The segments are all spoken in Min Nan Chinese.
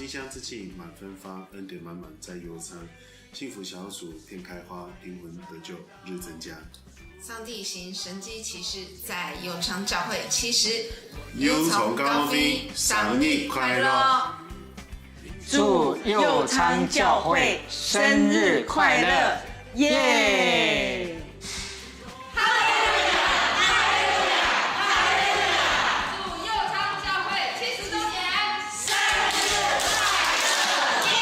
馨香之氣滿芬芳，恩典滿滿在右昌，幸福小組遍開花，靈魂得救日增加。上帝行神蹟奇事，在右昌教會70，右昌高飛，生日快樂！祝右昌教會生日快樂，耶！哈利路亞，哈利路亞，哈利路亞！祝右昌教會70週年生日快樂，耶！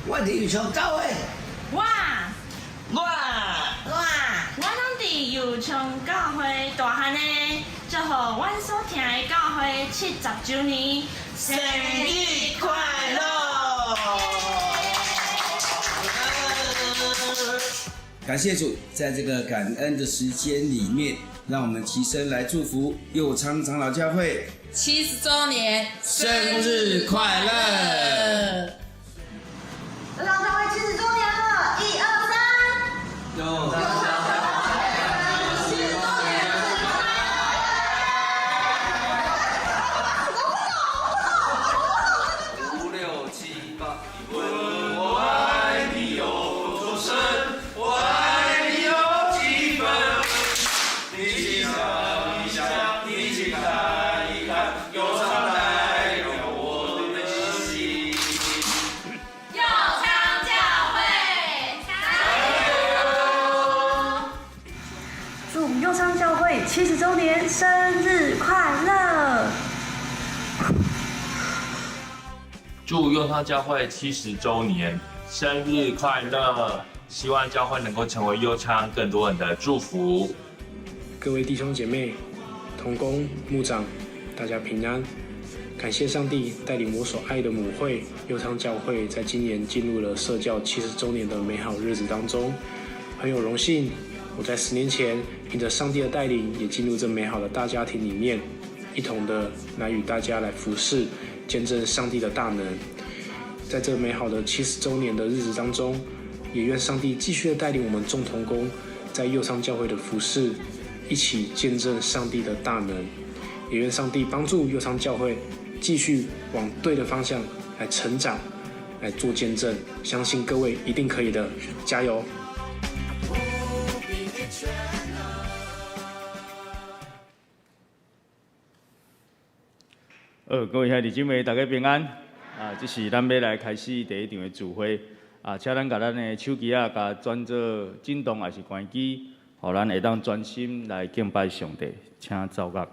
我佇右昌教會，我我我我攏佇右昌教會大漢的，祝賀阮所疼的教會70週年生日快樂！感謝主，在這個感恩的時間裡面，讓我們齊聲來祝福右昌長老教會70週年生日快樂！右昌教會70週年了，一二三，右昌教會70週年生日快樂！五六七八，你問我愛你有多深，我愛你有幾分？你去想一想，你去看一看，右昌代表我的心。右昌教會加油！祝右昌教會70週年生日快樂！祝右昌教會70週年生日快樂！希望教會能夠成為右昌更多人的祝福。各位弟兄姐妹、同工、牧長，大家平安。感謝上帝帶領我所愛的母會右昌教會，在今年進入了設教70週年的美好日子當中。很有榮幸，我在10年前憑著上帝的帶領，也進入這美好的大家庭裡面，一同的來與大家來服侍，見證上帝的大能。在這美好的70週年的日子當中，也願上帝繼續的帶領我們眾同工，在右昌教會的服侍，一起見證上帝的大能。也願上帝幫助右昌教會繼續往對的方向來成長，來做見證。相信各位一定可以的，加油！各位兄弟姊妹，大家平安。啊，這是咱欲來開始第一場的聚會。啊，請咱共咱的手機仔共轉做震動，抑是關機，予咱會當專心來敬拜上帝。請奏樂。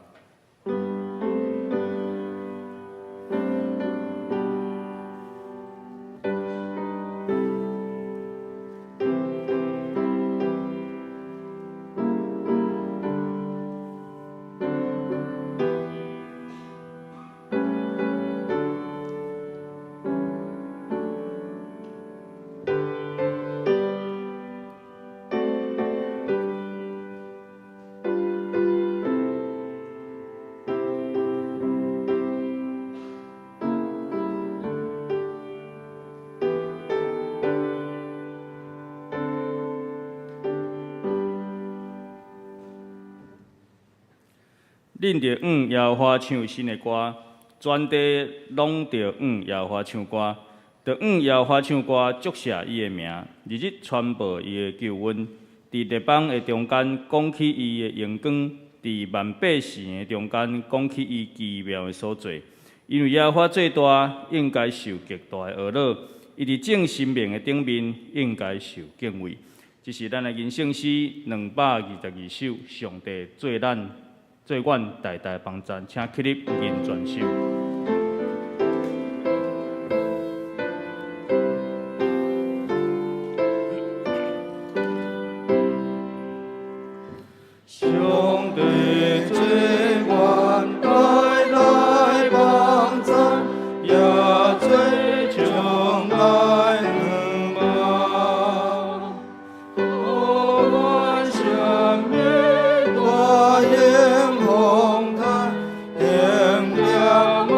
恁著向耶和華唱新的歌，全地攏著向耶和華唱歌，著向耶和華唱歌，祝謝伊的名，日日傳報伊的救恩。佇列邦的中間講起伊的榮光，佇萬百姓的中間講起伊奇妙的所做。因為耶和華做大，應該受極大的呵咾；伊佇眾神明的頂面，應該受敬畏。這是咱的銀聖詩222首，上帝做咱。做阮大大幫贊，請起立吟全首。上帝做阮大大幫贊，也做將來向望。不管啥物大風風台，停掠阮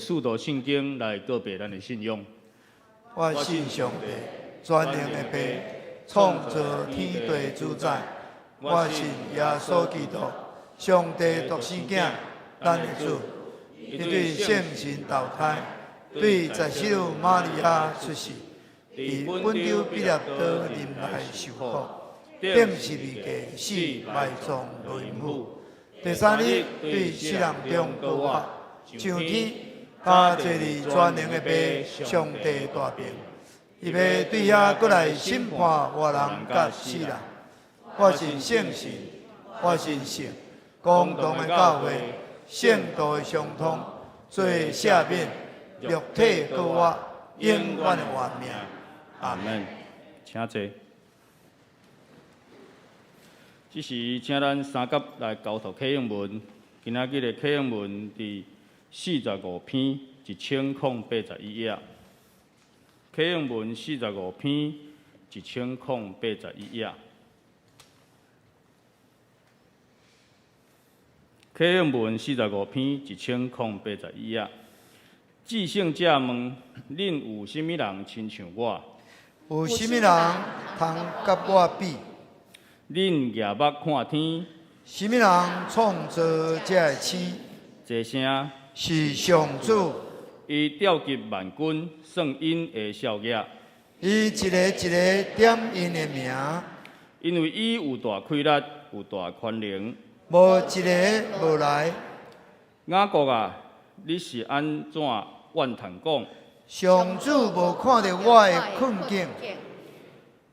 使徒信經來告白咱的信仰。我信上帝，全能的父，創造天地主宰。我信耶穌基督，上帝獨生囝，咱的主。伊對聖神投胎，對十四瑪利亞出世，佇本丟彼拉多臨來受苦，釘十字架死埋葬落陰府。第三日對死人中復活，上天，佮坐佇全能的父上帝大爿。伊欲對遐閣來審判活人佮死人。我信聖神，我信聖公同的教會，聖徒的相通，罪赦免，肉體復活，永遠的活命。阿門。請坐。這時，請咱三甲來交託啟應文。今仔日的啟應文佇45篇1081頁。啟應文45篇1081頁。啟應文45篇1081頁。至聖者問：恁有啥物人親像我？有啥物人通佮我比？恁舉目看天，啥物人創造這个星？這聲是上主。伊調集萬軍，算𪜶的數額。伊一個一個點𪜶的名。因為伊有大氣力，有大權能。無一个無來。雅各啊，你是按怎怨嘆講？上主無看著我的困境。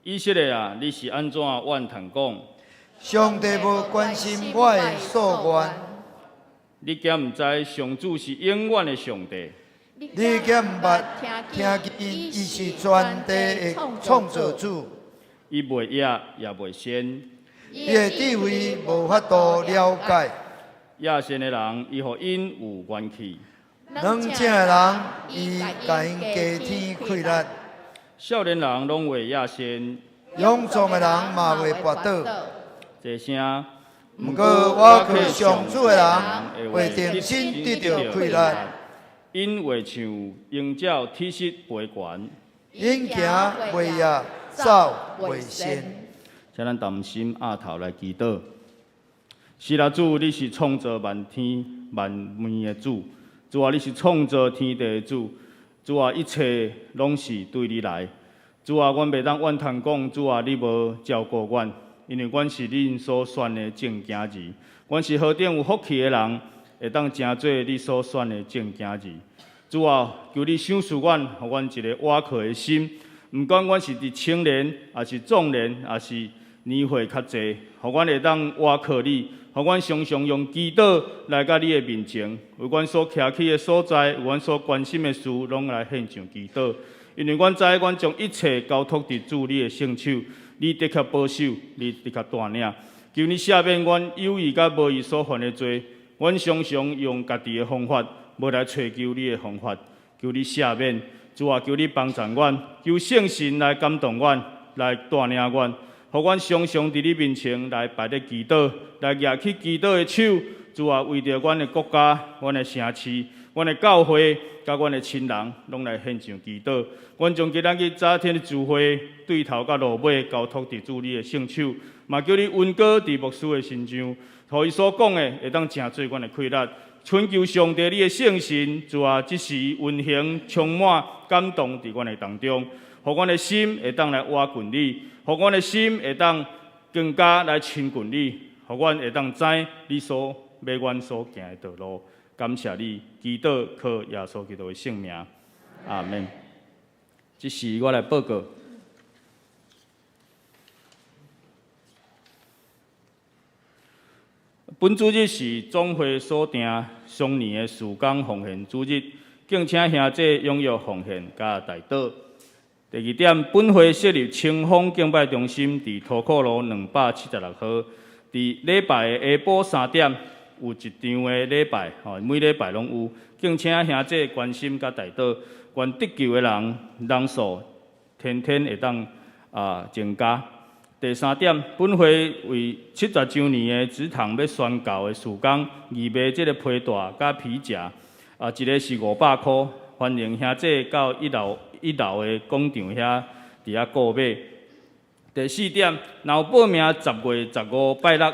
以色列啊，你是按怎怨嘆講？上帝無關心我的訴願。你敢毋知上主是永遠的上帝？你敢毋捌聽見伊是全地的創造主？伊袂野也袂仙。伊的智慧無法度了解。野仙的人，伊予𪜶有元氣。軟正的人，伊共𪜶加添氣力。少年人攏會野仙。勇壯的人嘛會跋倒。這聲。毋過倚靠上主的人，會重新得著氣力。𪜶會像鷹鳥體質飛懸。𪜶行袂野，走袂鳎。請咱同心徼頭來祈禱。是啦，主，你是創造萬天萬物的主，主啊，你是創造天地的主，主啊，一切攏是對你來。主啊，阮袂當怨嘆講，主啊，你無照顧阮，因為阮是恁所選的正囝兒，阮是何等有福氣的人，會當成做你所選的正囝兒。主啊，求你賞賜阮，予阮一個倚靠的心。毋管阮是佇青年，抑是壯年，抑是年歲較濟，予阮會當倚靠你，予阮常常用祈禱來到你的面前，為阮所徛起的所在，為阮所關心的事，攏來獻上祈禱。因為阮知，阮將一切交託佇主你的聖手，你的確保守，你的確帶領。求你赦免阮有意佮無意所犯的罪，阮常常用家己的方法，無來揣求你的方法。求你赦免，主啊，求你幫助阮，求聖神來感動阮，來帶領阮，予阮常常佇你面前來擺咧祈禱，來舉起祈禱的手。主啊，為著阮的國家、阮的城市、阮的教會、佮阮的親人，攏來獻上祈禱。阮將今仔日早天的聚會對頭到落尾交託佇主你的聖手，嘛求你恩膏佇牧師的身上，予伊所講的會當成做阮的氣力。懇求上帝你的聖神，主啊，這時運行充滿感動佇阮的當中，予阮的心會當來倚近你，予阮的心會當更加來親近你，予阮會當知你所欲阮所行的道路。感謝你，祈禱靠耶穌基督的聖名，阿們。這時我來報告。本主日是總會所定雙年的事工奉獻主日，敬請兄弟踴躍奉獻佮代禱。第二點，本會設立清風敬拜中心，佇塗庫路276號，佇禮拜的下晡3點有一場的禮拜，吼，每禮拜攏有。敬請兄弟關心佮代禱，願得救的人人數天天會當增加。第三點，本會為70週年的植堂欲宣教的事工，預備這个皮帶佮皮夾，啊，一个是500箍，歡迎兄弟到一樓一樓的廣場遐佇遐購買。第四點，若有報名10月15拜六，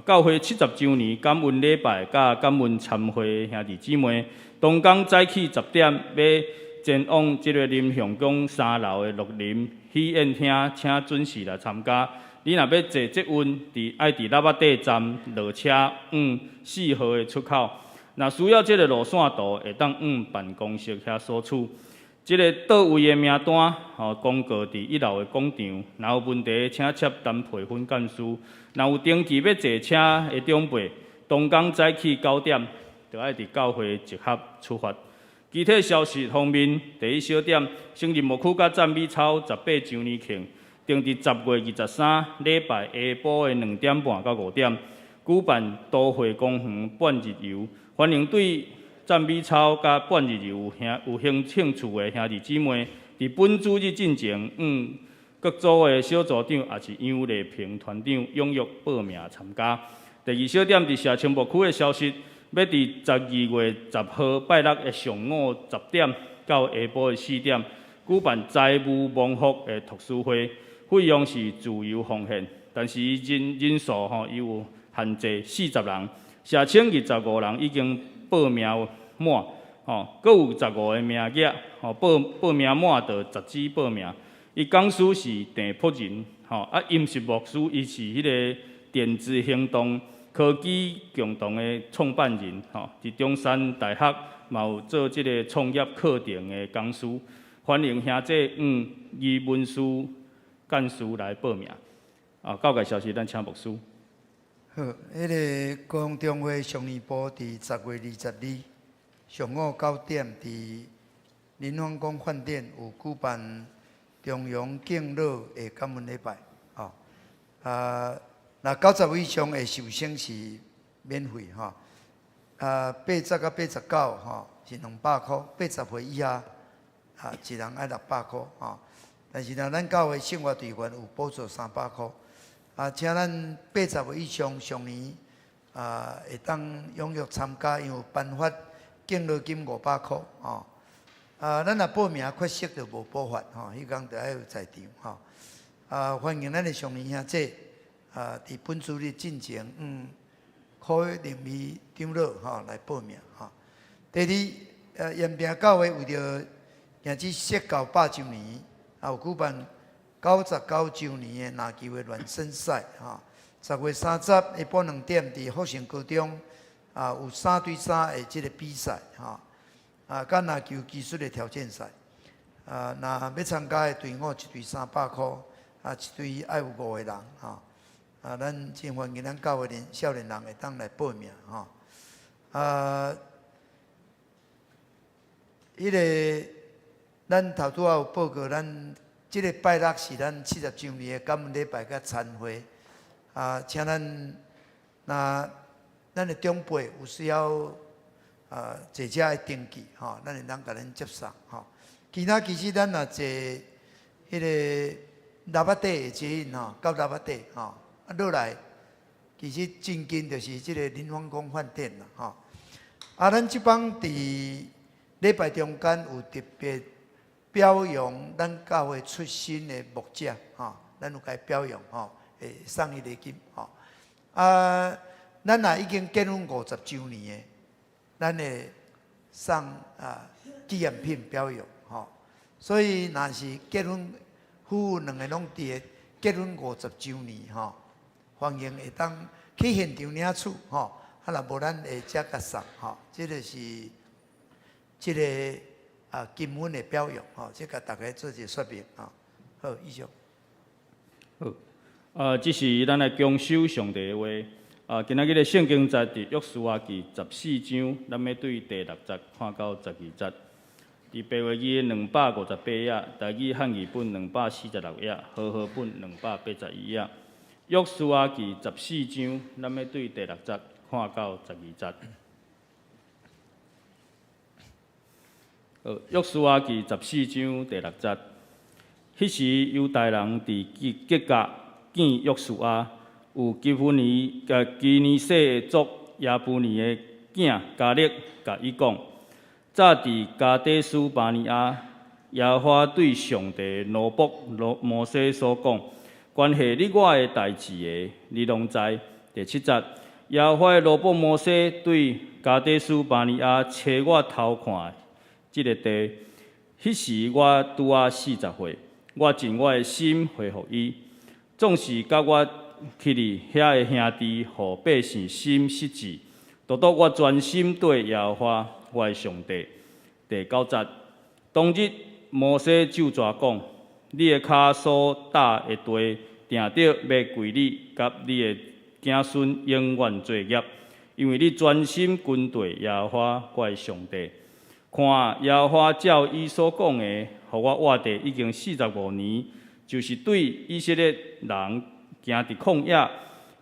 教會七十週年感恩禮拜佮感恩餐會兄弟姊妹，同工早起10點欲前往這個林雄宮三樓的樂林喜宴廳，請準時來參加。你若欲坐捷運，佇愛佇喇叭底站落車，往4號的出口。若需要這個路線圖，會當往辦公室遐索取。這个桌位的名單，吼，公告佇一樓的廣場。若有問題，請洽陳培芬幹事。若有登記欲坐車的長輩，同工早起9點，就愛佇教會集合出發。其他消息方面，第一小點，聖人牧區佮讚美操18週年慶，定佇10月23禮拜下晡的2點半到5點，舉辦都會公園半日遊，歡迎對讚美操佮半日遊有興趣的兄弟姊妹，佇本主日進前，向各組的小組長抑是楊麗萍團長踴躍報名參加。第二小點，佇社青牧區的消息，欲佇12月10號拜六的上午10點到下晡的4點，舉辦財務蒙福的讀書會，費用是自由奉獻，但是人數吼，伊有限制40人，社青25人已經報名滿，吼，閣有15个名額，吼，報名滿就截止報名。伊講師是鄭福仁，吼，啊，伊毋是牧師，伊是彼个電子行動科技共同的創辦人，吼，佇中山大學嘛有做這個創業課程的講師，歡迎兄弟向余文書幹事來報名。啊，教界消息，咱請牧師。好，彼个高雄中會少年部佇10月22上午9點，佇林芳公飯店有舉辦重陽敬老的感恩禮拜，吼。啊，若90以上的壽星是免費，吼。啊，80到89吼是200箍，80歲以下啊，一人愛600箍，吼。但是若咱教會生活隊員有補助300箍。啊，請咱80歲以上少年啊，會當踴躍參加，因為有頒發敬老金500箍，吼。啊，咱若報名缺席就無補發，吼，彼工就愛有在場，吼。啊，歡迎咱的少年兄弟啊，佇本主日進前，柯靈美長老吼來報名，吼。第二，延平教會為著迎接釋教100週年，啊，有舉辦99週年的籃球的暖身賽，吼。10月30下晡2點，佇福成高中啊，有3對3的這个比賽，吼。啊，佮籃球技術的挑戰賽，啊，若欲參加的隊伍一隊300箍，啊，一隊愛有五個人，吼。啊，咱真歡迎咱教會的少年人會當來報名，吼。啊，彼个咱頭拄仔有報告，咱這个拜六是咱70週年的感恩禮拜佮餐會，啊，請咱若咱的長輩有需要啊坐車愛登記，吼，咱會當共恁接送，吼。其他其實咱若坐彼个喇叭底的捷運吼，到喇叭底吼，啊落來其實真近就是這个林芳公飯店啦，吼。啊，咱這擺佇禮拜中間有特別表揚咱教會出身的牧者，吼，咱有共伊表揚，吼，會送伊禮金，吼。啊，咱若已經結婚50週年的，咱會送啊紀念品表揚，吼。所以若是結婚夫婦兩个攏佇個結婚50週年，吼，歡迎會當去現場領取，吼。啊，若無咱會遮共送，吼。這个是這个啊金婚的表揚，吼，這共大家做一个說明，吼。好，以上。好，啊，這是咱來恭守上帝的話。啊，今仔日的聖經節佇約書亞記十四章，咱欲對第六節看到12節。佇白話字258頁，台語漢語本246頁，和合本281頁。約書亞記十四章，咱欲對第六節看到12節。好，約書亞記十四章第六節。彼時猶大人佇吉甲見約書亞，有基夫尼、基尼洗族耶孚尼的囝迦勒，共伊講：早佇加低斯巴尼亞，耶和華對上帝奴僕羅摩西所講，關係你我的代誌的，你攏知。第七節，耶和華的奴僕摩西對加低斯巴尼亞差我偷看這个地，彼時我拄仔40歲，我盡我的心回覆伊，總是佮我去佇遐的兄弟，予百姓心失志，獨獨我專心對耶和華我的上帝。第九節，當日摩西咒詛講：你的跤所踏的地，定著欲歸你佮你的子孫永遠做業，因為你專心跟隨耶和華我的上帝。看，耶和華照伊所講的，予我活地已經45年，就是對以色列人行佇曠野，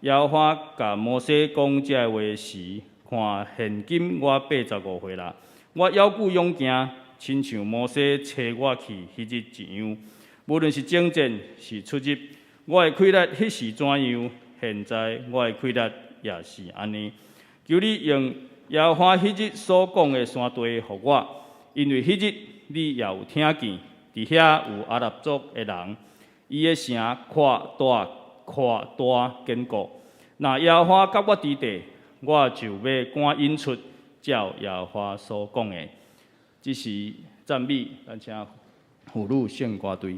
耶和華共摩西講這个話時，看現今我85歲啦，我猶閣勇健，親像摩西差我去彼日一樣。無論是征戰是出入，我的氣力彼時怎樣，現在我的氣力也是按呢。求你用耶和華彼日所講的山地予我，因為彼日你也有聽見，佇遐有亞納族的人，伊的城擴大擴大堅固。若耶和華佮我佇地，我就欲趕𪜶出，照耶和華所講的。這是讚美，咱請婦女聖歌隊。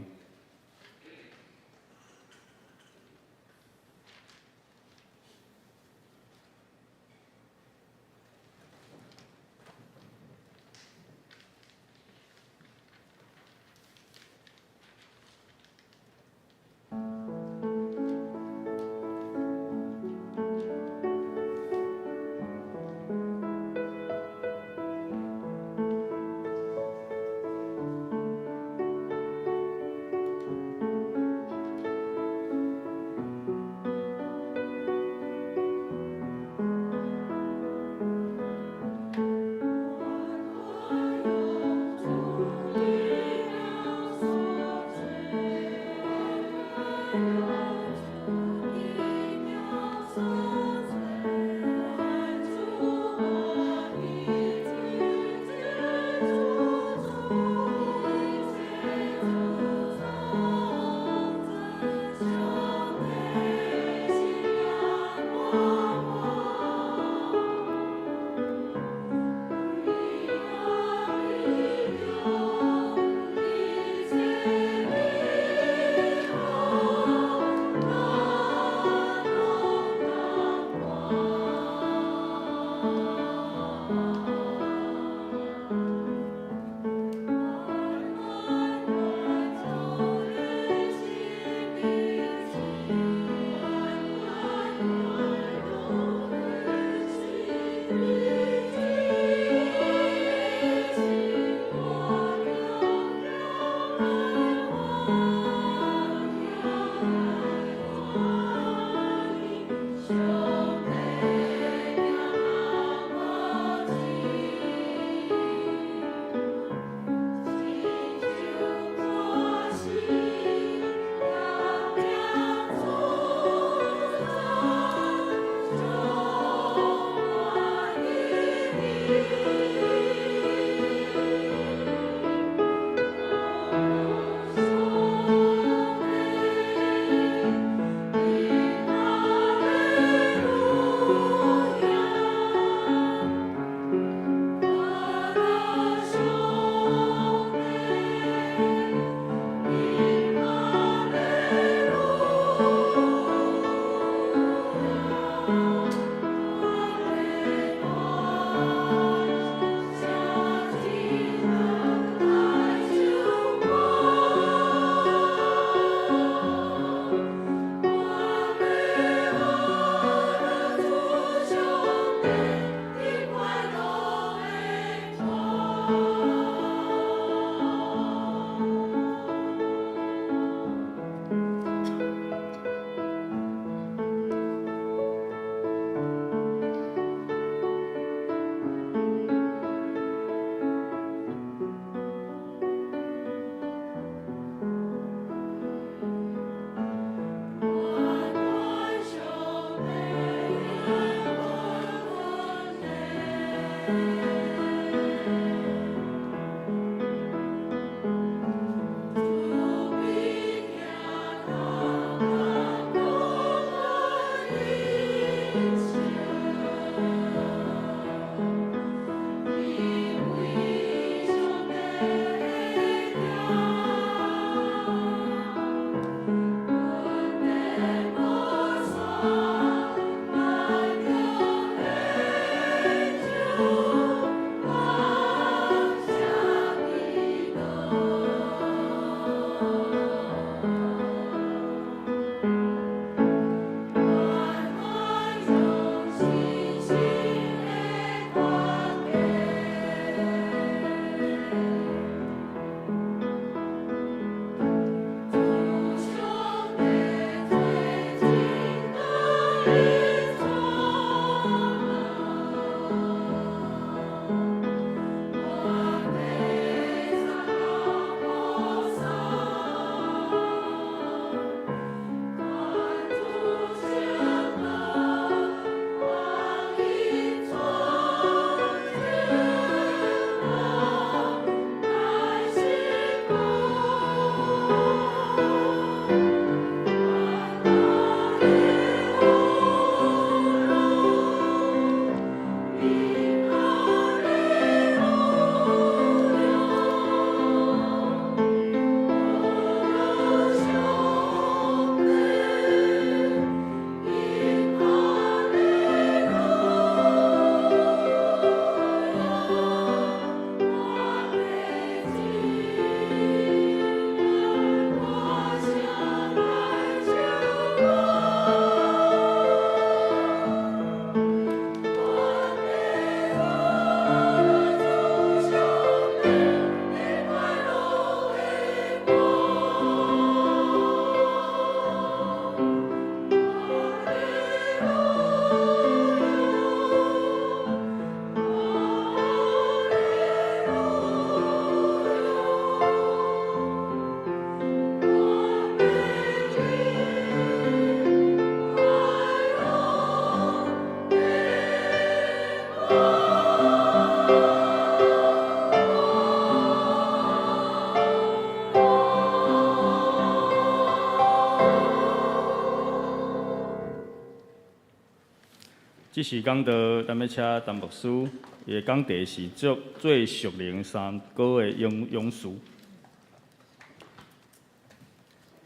這時講道，咱欲請陳牧師，伊的講題是做做屬靈三高的勇士。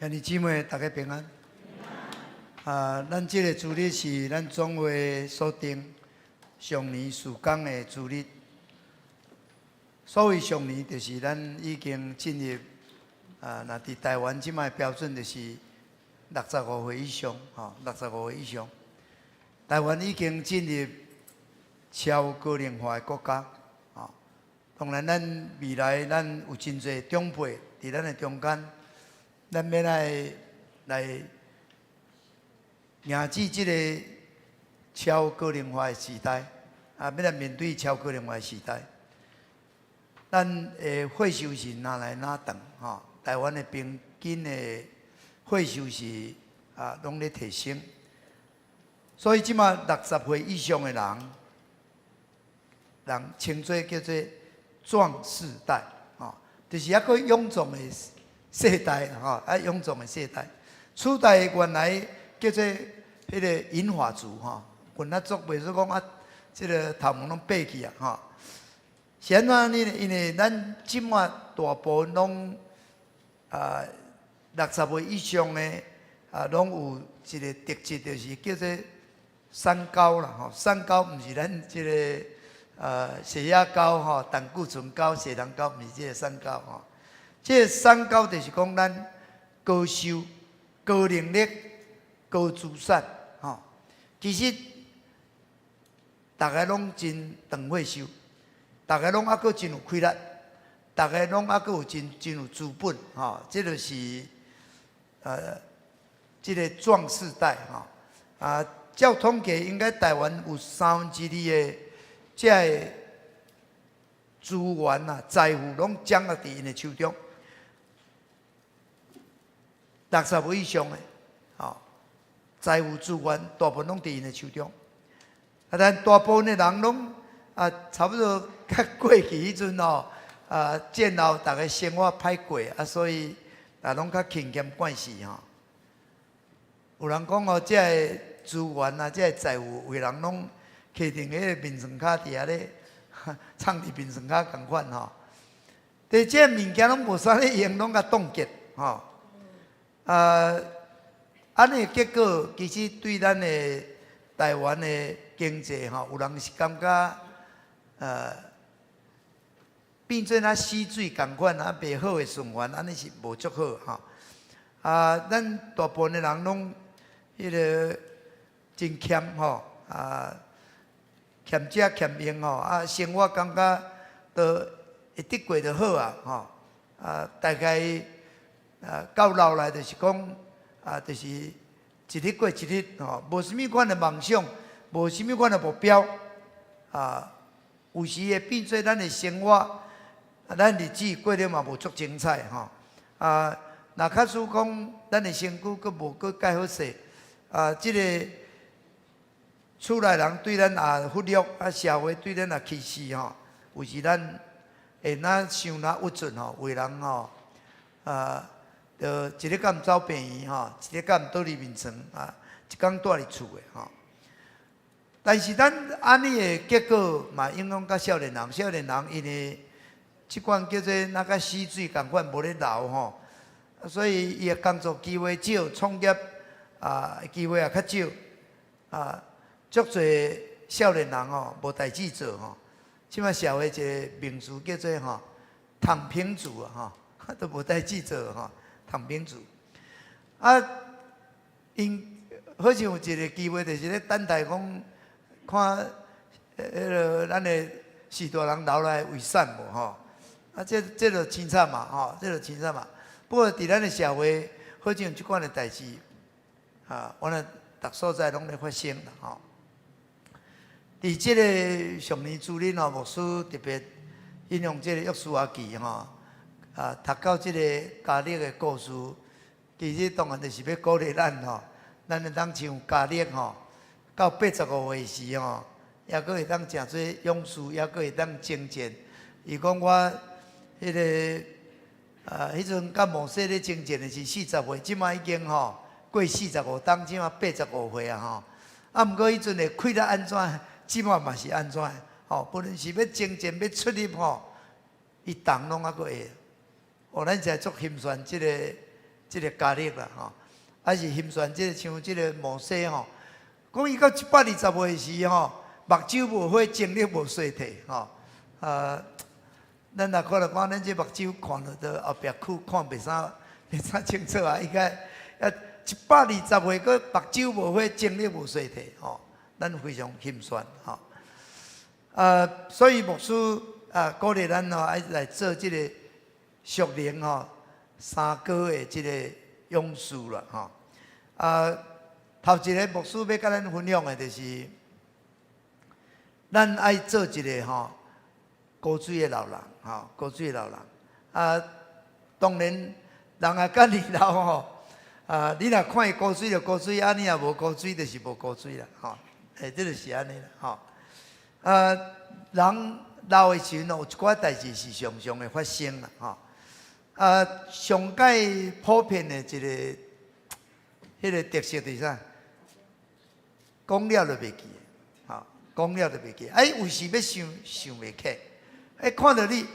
兄弟姊妹，大家平安。啊，咱這个主日是咱總會所定上年事工的主日。所謂上年，就是咱已經進入啊，若佇台灣這擺標準就是65歲以上，吼，六十五歲以上。台灣已經進入超高齡化的國家，吼。當然，咱未來咱有真濟長輩佇咱的中間，咱欲來迎接這个超高齡化的時代，啊，欲來面對超高齡化的時代。咱的歲數是若來若長，吼。台灣的平均的歲數是啊，攏咧提升。所以這馬60歲以上的人，人稱做叫做壯世代，吼，就是猶閣勇壯的世代，吼，啊，勇壯的世代。初代原來叫做彼个銀髮族，吼，銀仔族袂使講啊，這个頭毛攏白去啊，吼。是按怎呢？因為咱這馬大部分攏啊60歲以上的啊，攏有一个特質，就是叫做三高啦，吼。三高毋是咱這个血壓高吼、膽固醇高、血糖高，毋是這个三高吼。這个三高就是講咱高壽、高能力、高資產，吼。其實逐个攏真長歲壽，逐个攏猶閣真有氣力，逐个攏猶閣有真真有資本，吼。這就是這个壯世代，吼。啊，照統計，應該台灣有三分之二的這个資源啊、財富攏掌握佇𪜶的手中。60歲以上的，吼，財富資源大部分攏佇𪜶的手中。啊，但大部分的人攏啊，差不多較過去彼陣吼，啊，戰後逐个生活歹過，啊，所以啊，攏較勤儉慣勢吼。有人講哦，這个資源啊，這个財富，有人攏囥佇彼个眠床跤佇遐咧，藏佇眠床跤仝款吼。佇這个物件攏無啥咧用，攏共凍結吼。啊，按呢結果其實對咱的台灣的經濟吼，有人是感覺變做若死水仝款啊，袂好的循環，按呢是無足好吼。啊，咱大部分的人攏彼个真儉吼，啊，儉食儉用吼，啊，生活感覺都會得過就好啊，吼，啊，大概啊到老來就是講啊，就是一日過一日吼，無啥物款的夢想，無啥物款的目標，啊，有時會變做咱的生活，啊，咱日子過得嘛無足精彩吼，啊，若假使講咱的身軀閣無閣蓋好勢，啊，這个厝內人對咱也忽略，啊，社會對咱也歧視吼，有時咱會若想若鬱卒吼，有的人吼，啊，就一日敢毋走病院吼，一日敢毋倒佇眠床啊，一工蹛佇厝的吼。但是咱按呢的結果嘛，影響較少年人，少年人因為這款叫做若佮死水仝款無咧老吼，所以伊的工作機會少，創業啊機會也較少，啊，足濟少年人吼無代誌做吼。這擺社會一个名詞叫做吼躺平族啊吼，都無代誌做吼，躺平族。啊，𪜶好像有一个機會，就是咧等待講看，彼个咱的序大人留來遺產無吼？啊，這就凄慘嘛吼，這就凄慘嘛。不過佇咱的社會，好像有這款的代誌，啊，原來逐所在攏咧發生啦吼。佇這个上年主日吼，牧師特別引用這个約書亞記吼，啊，讀到這个迦勒的故事，其實當然就是欲鼓勵咱吼，咱會當像迦勒吼，到85歲時吼，猶閣會當成做勇士，猶閣會當征戰。伊講我彼个啊，彼陣佮摩西咧征戰的是40歲，這擺已經吼過45冬，這擺85歲啊吼。啊，毋過彼陣的氣力按怎，這馬嘛是按怎，吼，不論是欲征戰欲出入吼，伊動攏猶閣會。哦，咱才足心酸這个這个加勒啦，吼，還是心酸這个像這个摩西吼，講伊到120歲時吼，目睭無花，精力無衰退，吼，啊，咱若看來講，咱這目睭看著都後壁區看袂啥袂啥清楚啊，應該啊120歲，閣目睭無花，精力無衰退，吼，咱非常心酸，吼。啊，所以牧師啊鼓勵咱吼，愛來做這個屬靈吼三高的這個勇士啦，吼。啊，頭一个牧師欲佮咱分享的，就是咱愛做一个吼高水的老人，吼高水的老人。啊，當然人啊較年老吼，啊，你若看伊高水就高水，啊，你若無高水就是無高水啦，吼。欸，這就是按呢啦，吼。啊，人老的時陣，有一寡代誌是常常會發生啦，吼。啊，上蓋普遍的一个彼个特色就是啥？講了就袂記，吼，講了就袂記。哎，有時欲想想袂起，哎，看著你，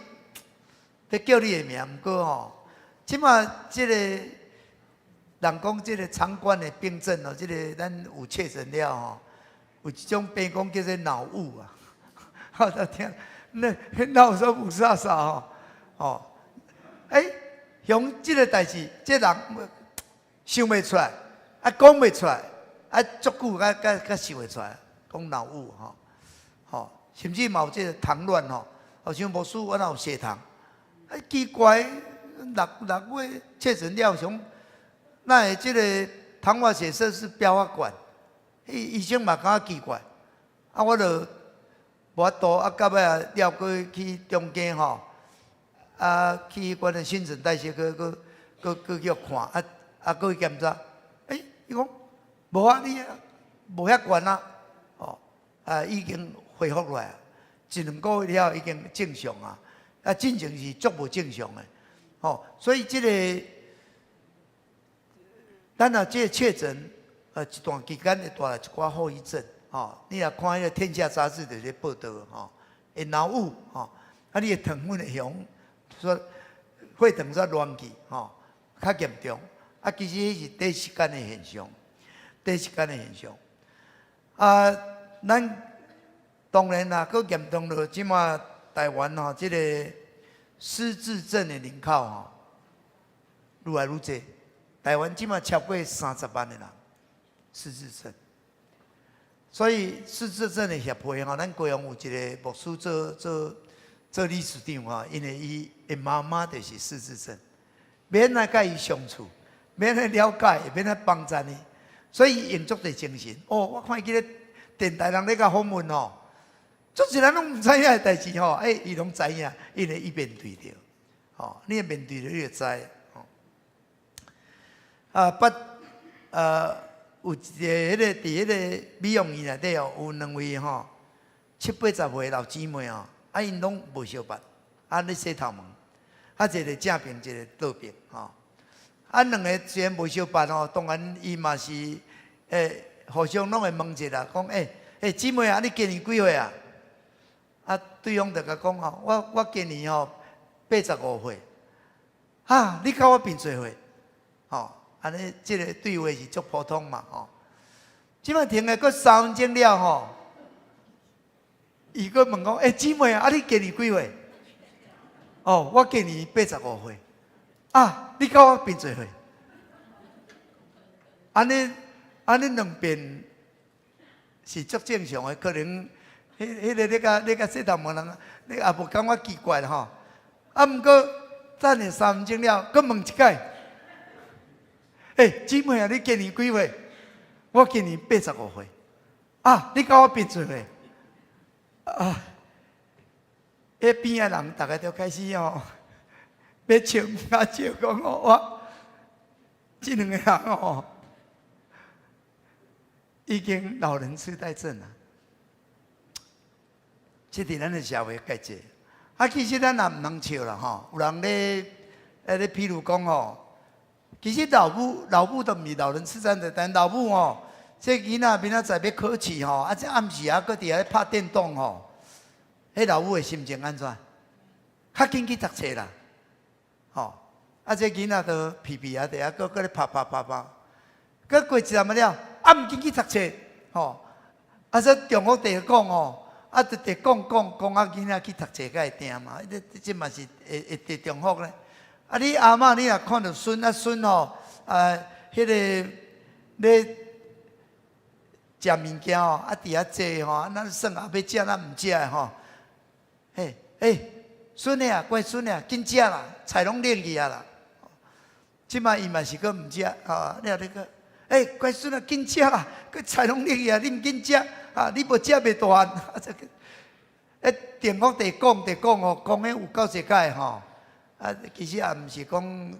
欲叫你的名，毋過吼，這馬這个人講這个腸管的病症哦，這个咱有確診了吼，有一種病講叫做腦霧啊，我就聽那腦說霧煞煞吼，哦，欸，像這个代誌，這人想袂出來，啊，講袂出來，啊，足久才才才想會出來，講腦霧吼，吼，甚至嘛有這个糖亂吼，好像牧師我若有血糖，啊，奇怪，六六月確診了，想哪會這个糖化血色素飆較懸？醫醫生嘛感覺奇怪，啊，我就無法度，啊，到尾啊了過去中間吼，啊，去阮的新陳代謝科，閣閣閣去看，啊啊，閣去檢查，欸，伊講無啊，你無遐懸啊，哦，啊，已經恢復落來，一兩個月了已經正常啊，啊，進前是足無正常的，吼，所以這个咱若這个確診。一段期間會帶來一寡後遺症，吼。你若看彼个《天下雜誌》就咧報導，吼，會腦霧，吼，啊，你的糖分會向說血糖煞亂去，吼，較嚴重。啊，其實彼是短時間的現象，短時間的現象。啊，咱當然啦，閣嚴重著這馬台灣吼，這个失智症的人口吼，愈來愈濟。台灣這馬超過30萬的人。失智症，所以失智症的協會吼，咱高雄有一个牧師做做做理事長吼，因為伊的媽媽就是失智症，欲按怎佮伊相處，欲按怎了解，欲按怎幫助伊，所以用足濟精神。哦，我看伊咧電台人咧共訪問吼，足濟人攏毋知影的代誌吼，欸，伊攏知影，因為伊面對著，吼，你面對著你就知，吼。啊，不，有一个彼个佇彼个美容院內底哦，有兩位吼七八十歲老姊妹吼，啊𪜶攏無相捌，啊咧洗頭毛，啊一个正爿，一个倒爿吼，啊兩个雖然無相捌吼，當然伊嘛是欸互相攏會問一下，講欸欸姊妹啊，你今年幾歲啊？啊對方就共講吼，我我今年吼85歲，啊你較我變濟歲，吼。按呢，這个對話是足普通嘛，吼。這擺停了閣3分鐘了吼，伊閣問講：欸，姊妹啊，你今年幾歲？哦，我今年85歲。啊，你較我變濟歲？按呢，按呢兩遍是足正常的，可能彼彼个咧共咧共洗頭毛人，你也無感覺奇怪吼。啊，毋過等下3分鐘了，閣問一擺。欸，姊妹啊，你今年幾歲？我今年85歲。啊，你較我變濟歲？啊，彼邊仔人逐家就開始吼，欲笑毋敢笑，講哦，我這兩个人哦，已經老人痴呆症啊。這佇咱的社會較濟。啊，其實咱也毋通笑啦吼，有人咧，咧，譬如講吼。其實老母老母都毋是老人痴呆的，但老母吼，這囡仔明仔載欲考試吼，啊這暗時啊，閣佇遐拍電動吼，彼老母的心情按怎？較緊去讀冊啦，吼！啊這囡仔都皮皮啊，佇遐閣閣咧拍拍拍拍，閣過一陣仔了，啊毋緊去讀冊，吼！啊這重複佇講吼，啊直直講講講啊，囡仔去讀冊才會定嘛，這這嘛是會會直重複咧。啊你阿嬤你若看著孫啊孫吼，啊彼個咧食物件吼，啊佇遐坐吼，啊咱耍啊欲食咱毋食的吼，嘿，欸，孫仔啊，乖孫仔，緊食啦，菜攏冷去啊啦。這擺伊嘛是閣毋食，吼，你若咧閣，欸，乖孫仔，緊食啦，閣菜攏冷去啊，你毋緊食，啊，你無食袂大漢，啊這個，欸，重複地講地講吼，講的有夠濟擺吼，啊，其實也毋是講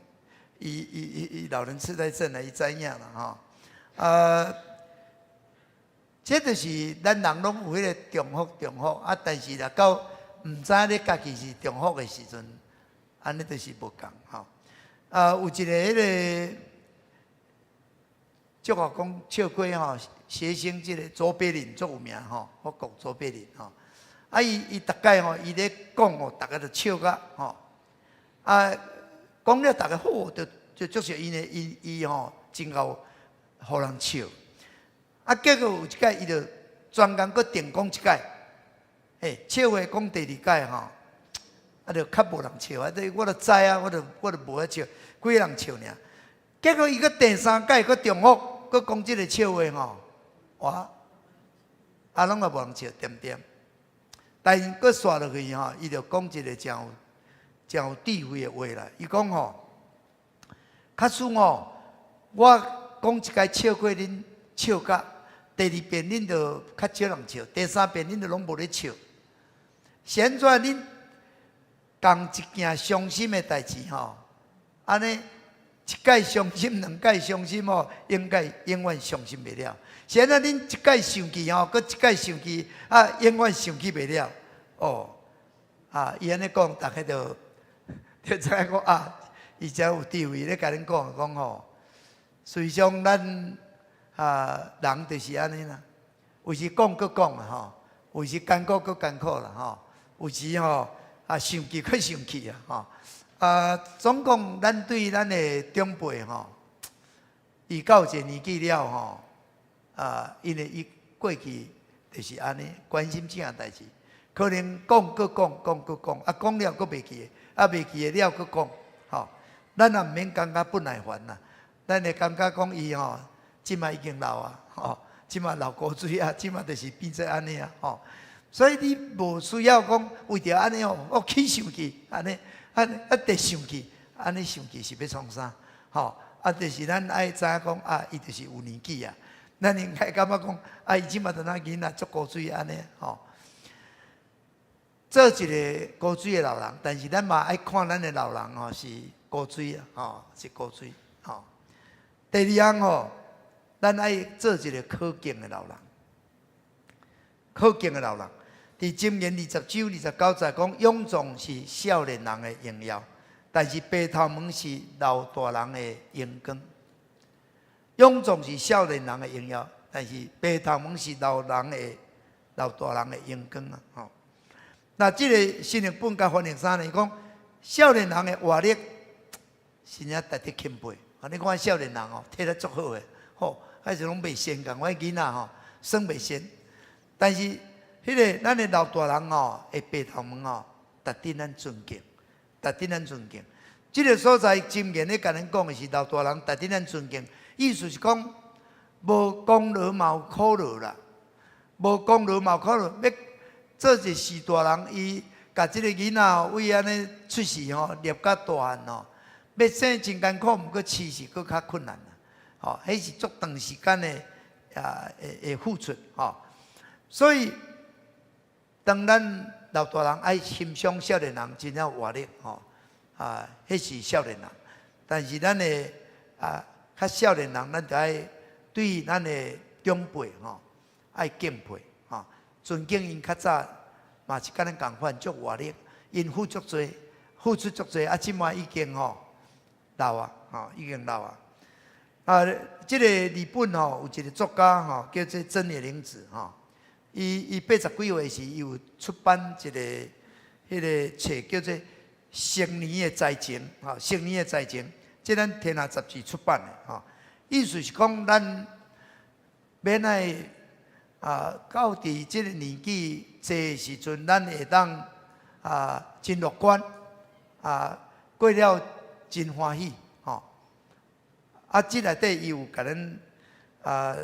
伊伊伊伊老人痴呆症啦，伊知影啦吼，啊。這就是咱人攏有彼个重複重複啊，但是若到毋知影你家己是重複的時陣，按呢就是無仝吼。啊，有一个彼个，俗話講笑話吼，諧星這个卓別林足有名吼，法國卓別林吼。啊，伊伊逐擺吼，伊咧講吼，逐家就笑甲吼。啊，講了逐家好，就就足笑，因為伊伊吼真𠢕予人笑。啊，結果有一擺，伊就專工閣重講一擺，嘿，笑話講第二擺吼，啊，就較無人笑啊！這我就知啊，我就我就無愛笑，幾個人笑爾。結果伊閣第三擺閣重複，閣講這個笑話吼，哇，啊，攏也無人笑，恬恬。但是閣紲落去吼，伊就講一個誠有誠有智慧的話啦。伊講吼，假使吼，我講一擺笑過恁笑甲。第二遍恁就較少人笑，第三遍恁就攏無咧笑。是按怎恁仝一件傷心的代誌吼？按呢一擺傷心，兩擺傷心吼，應該永遠傷心袂了。是按怎恁一擺生氣吼，閣一擺生氣啊，永遠生氣袂了。哦，啊，伊按呢講，逐家就就知影講啊，伊誠有智慧咧，共恁講講吼，隨常咱。啊，人就是按呢啦，有時講閣講啊吼，有時艱苦閣艱苦啦吼，有時吼啊生氣閣生氣啊吼。啊，總共咱對咱的長輩吼，伊到一個年紀了吼，啊，因為伊過去就是按呢，關心這件代誌，可能講閣講，講閣講，啊講了閣袂記，啊袂記得了閣講，吼，咱也毋免感覺不耐煩啦，咱會感覺講伊吼。這馬已經老啊，吼！這馬流苦水啊，這馬就是變做按呢啊，吼！所以你無需要講為著按呢哦，我起生氣，按呢，按啊特生氣，按呢生氣是欲創啥？吼！啊，就是咱愛知影講啊，伊就是有年紀啊，咱應該感覺講啊，伊這馬就若囡仔足古錐按呢，吼！做一个古錐的老人，但是咱嘛愛看咱的老人吼是古錐啊，吼是古錐，吼。第二項吼。咱愛做一个可敬的老人，可敬的老人。佇箴言20章29節講，勇壯是少年人的榮耀，但是白頭毛是老大人的榮光。勇壯是少年人的榮耀，但是白頭毛是老人的老大人的榮光啊！吼，那這个新譯本共翻譯啥呢？講少年人的活力真正值得欽佩。啊，你看少年人哦，體力足好的，吼。還是攏袂仙仝款囡仔吼，耍袂仙。但是，彼个咱的老大人吼，的白頭毛吼，值得咱尊敬，值得咱尊敬。這个所在箴言咧，共咱講的是老大人值得咱尊敬，意思是講，無功勞嘛有苦勞啦，無功勞嘛有苦勞。欲做一個序大人，伊共這个囡仔為按呢出世吼，立甲大漢吼，欲生真艱苦，毋過飼是閣較困難。吼，彼是足長時間的啊，會會付出吼，所以當咱老大人愛欣賞少年人真正有活力吼，啊，彼是少年人，但是咱的啊，較少年人，咱就愛對咱的長輩吼，愛敬佩吼，尊敬𪜶較早嘛是佮咱仝款足活力，𪜶付出濟，付出足濟，啊，這馬已經吼老啊，吼，已經老啊。啊，這个日本吼有一个作家吼，叫做真野玲子吼。伊80幾歲時，伊有出版一个彼个冊叫做《成年的才情》吼，《成年的才情》，這咱天下雜誌出版的吼。意思是講，咱免愛啊，到佇這个年紀濟的時陣，咱會當啊真樂觀啊，過了真歡喜吼。啊，這內底伊有共咱啊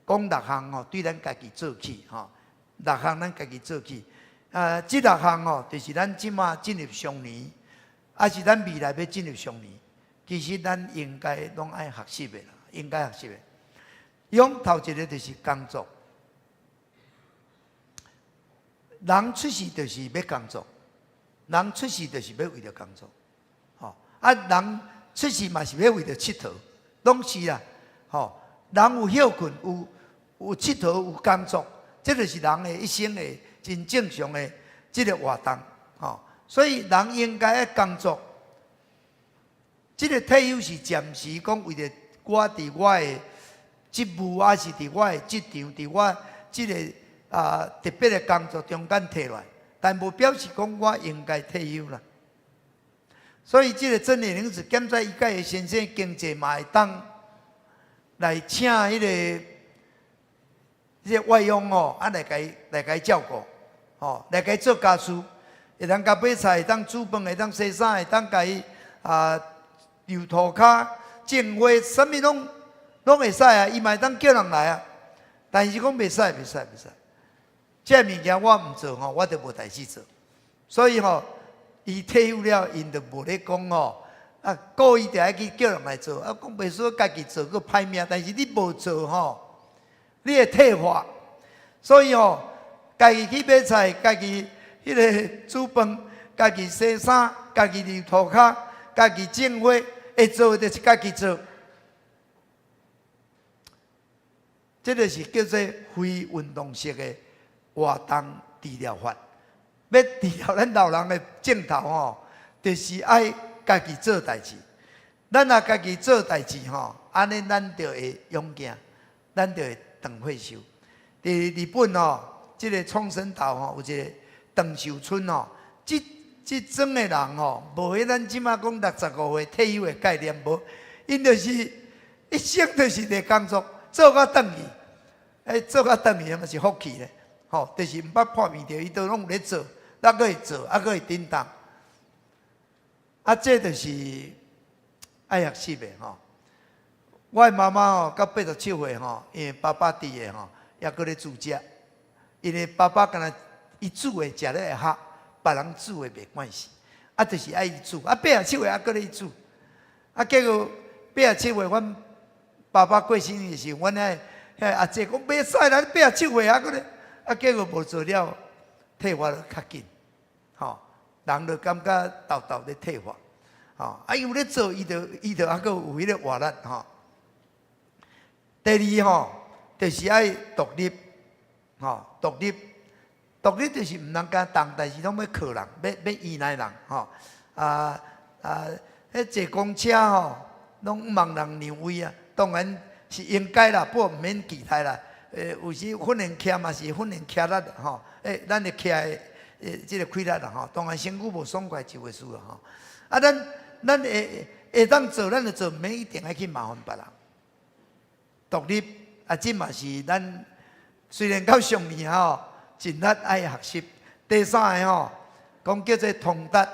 講六項吼，對咱家己做起吼。六項咱家己做起。啊，這六項吼，就是咱這馬進入中年，抑是咱未來欲進入中年，其實咱應該攏愛學習的啦，應該學習的。伊講頭一个就是工作，人出世就是欲工作，人出世就是欲為著工作，吼啊，人出世嘛是欲為著𨑨迌，攏是啦，吼，人有歇睏，有𨑨迌，有工作，這就是人的一生的真正常的這个活動，吼，所以人應該愛工作。這个退休是暫時講為著我佇我的職務，抑是佇我的職場，佇我這个啊特別的工作中間退落來，但無表示講我應該退休啦。所以這个真野玲子檢查伊佮伊先生經濟嘛會當來請彼个外傭吼，啊來共伊照顧，吼來共伊做家事，會當共買菜，會當煮飯，會當洗衫，會當共伊啊溜塗跤、種花，啥物攏會使啊！伊嘛會當叫人來啊。但是講袂使，袂使，袂使。這个物件我毋做吼，我就無代誌做。所以吼，伊退休了，𪜶就無咧講吼，啊，故意就愛去叫人來做，啊，講袂輸家己做閣歹命，但是你無做吼，你會退化。所以吼，家己去買菜，家己彼个煮飯，家己洗衫，家己溜塗跤，家己種花，會做的就是家己做。這个是叫做非運動式的活動治療法。欲治療咱老人的症頭吼，就是愛家己做代誌。咱若家己做代誌吼，按呢咱就會勇健，咱就會長歲壽。佇日本吼，這个沖繩島吼，有一個長壽村吼，這莊的人吼，無彼咱這馬講65歲退休的概念無，𪜶就是一生就是佇工作，做到轉去，欸，做到轉去嘛是福氣咧，吼，就是毋捌破病著，伊都攏有咧做，抑閣會做，抑閣會振動。啊，這就是愛學習的吼。我的媽媽吼，到87歲吼，因為爸爸佇的吼，抑閣咧煮食。因為爸爸敢若伊煮的食咧會合，別人煮的袂關係。啊，就是愛伊煮。啊，87歲抑閣咧煮。啊，結果87歲，阮爸爸過身的時，阮遐阿姐講袂使啦，你87歲抑閣咧，啊，結果無做了，退化就較緊，吼，人就感覺沓沓咧退化，吼，啊，伊有咧做，伊就猶閣有彼个活力，吼。第二吼，就是愛獨立，吼，獨立，獨立就是毋通共動，但是攏欲靠人，欲依賴人，吼，啊啊，彼坐公車吼，攏毋茫人讓位啊，當然是應該啦，不過毋免期待啦。有時訓練徛嘛是訓練徛力吼，咱的徛的這个氣力啦吼，當然身軀無爽快一回事啦吼。啊，咱會當做，咱就做，毋免一定愛去麻煩別人。獨立啊，這嘛是咱雖然到上年吼，盡力愛學習。第三个吼，講叫做通達，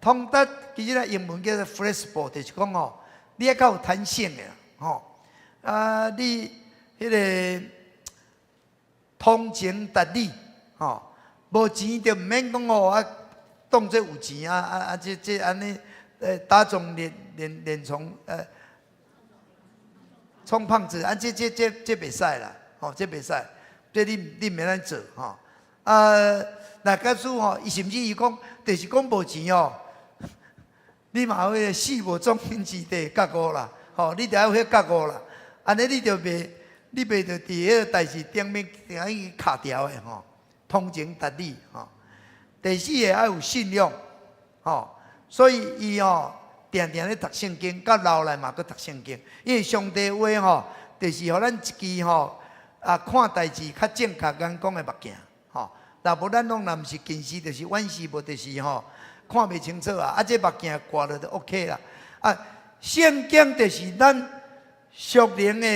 通達其實咧英文叫做 flexible，就是講吼，你愛較有彈性的啦，吼。啊，你彼个通情達理，吼，無錢就毋免講哦，啊，當做有錢啊啊啊！這按呢，打腫臉充充胖子，啊，這袂使啦，吼，這袂使，這你毋免按呢做，吼。啊，若假使吼，伊甚至伊講，就是講無錢哦，你嘛有彼个死無葬身之地覺悟啦，吼，你著愛有彼覺悟啦，按呢你就袂，你袂著佇彼个代誌頂面定去卡牢的吼，通情達理吼。第四个愛有信用，吼，所以伊吼定定咧讀聖經，到老來嘛閣讀聖經。因為上帝話吼，就是予咱一支吼啊看代誌較正確眼光的目鏡吼。若無咱攏若毋是近視，就是遠視，無就是吼看袂清楚啊。啊，這目鏡掛落就 OK 啦。啊，聖經就是咱屬靈的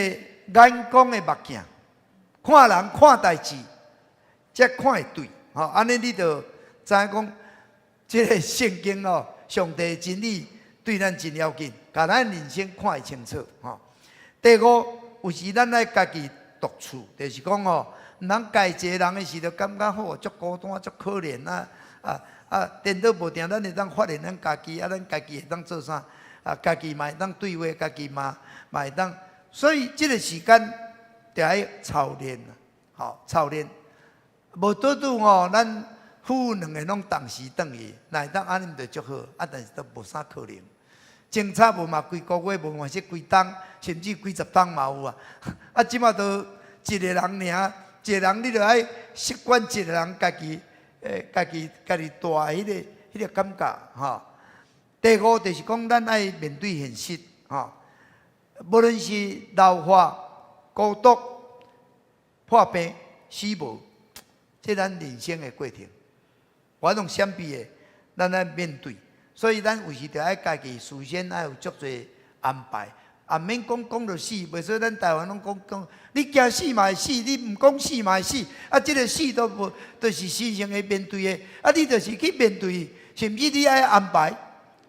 眼光的目鏡，看人看代誌，才看會對。吼，按呢你就知影講，這個聖經哦，上帝的真理對咱真要緊，共咱人生看會清楚。吼，第五，有時咱愛家己獨處，就是講吼，毋通家己一個人的時，就感覺好足孤單、足可憐啊啊啊！顛倒無定，咱會當發現咱家己，啊，咱家己會當做啥？啊，家己嘛會當對話，家己嘛嘛會當，所以這個時間就愛操練啊，吼，操練。無拄拄吼，咱夫婦兩个攏同時轉去，若會當按呢就足好，啊，但是都無啥可能。前差無嘛幾个月，無嘛是幾冬，甚至幾十冬嘛有啊。啊，這馬都一个人爾，一个人你著愛習慣一个人家己，家己家己蹛彼個感覺吼。第五就是講，咱愛面對現實吼，無論是老化、孤獨、破病、死亡，這咱人生的過程，我攏閃避的，咱愛面對。所以咱有時著愛家己事先愛有足濟安排，也免講講著死，袂說咱台灣攏講講，你驚死嘛會死，你毋講死嘛會死，啊，這个死都無，就是生性會面對的，啊，你就是去面對，甚至你愛安排，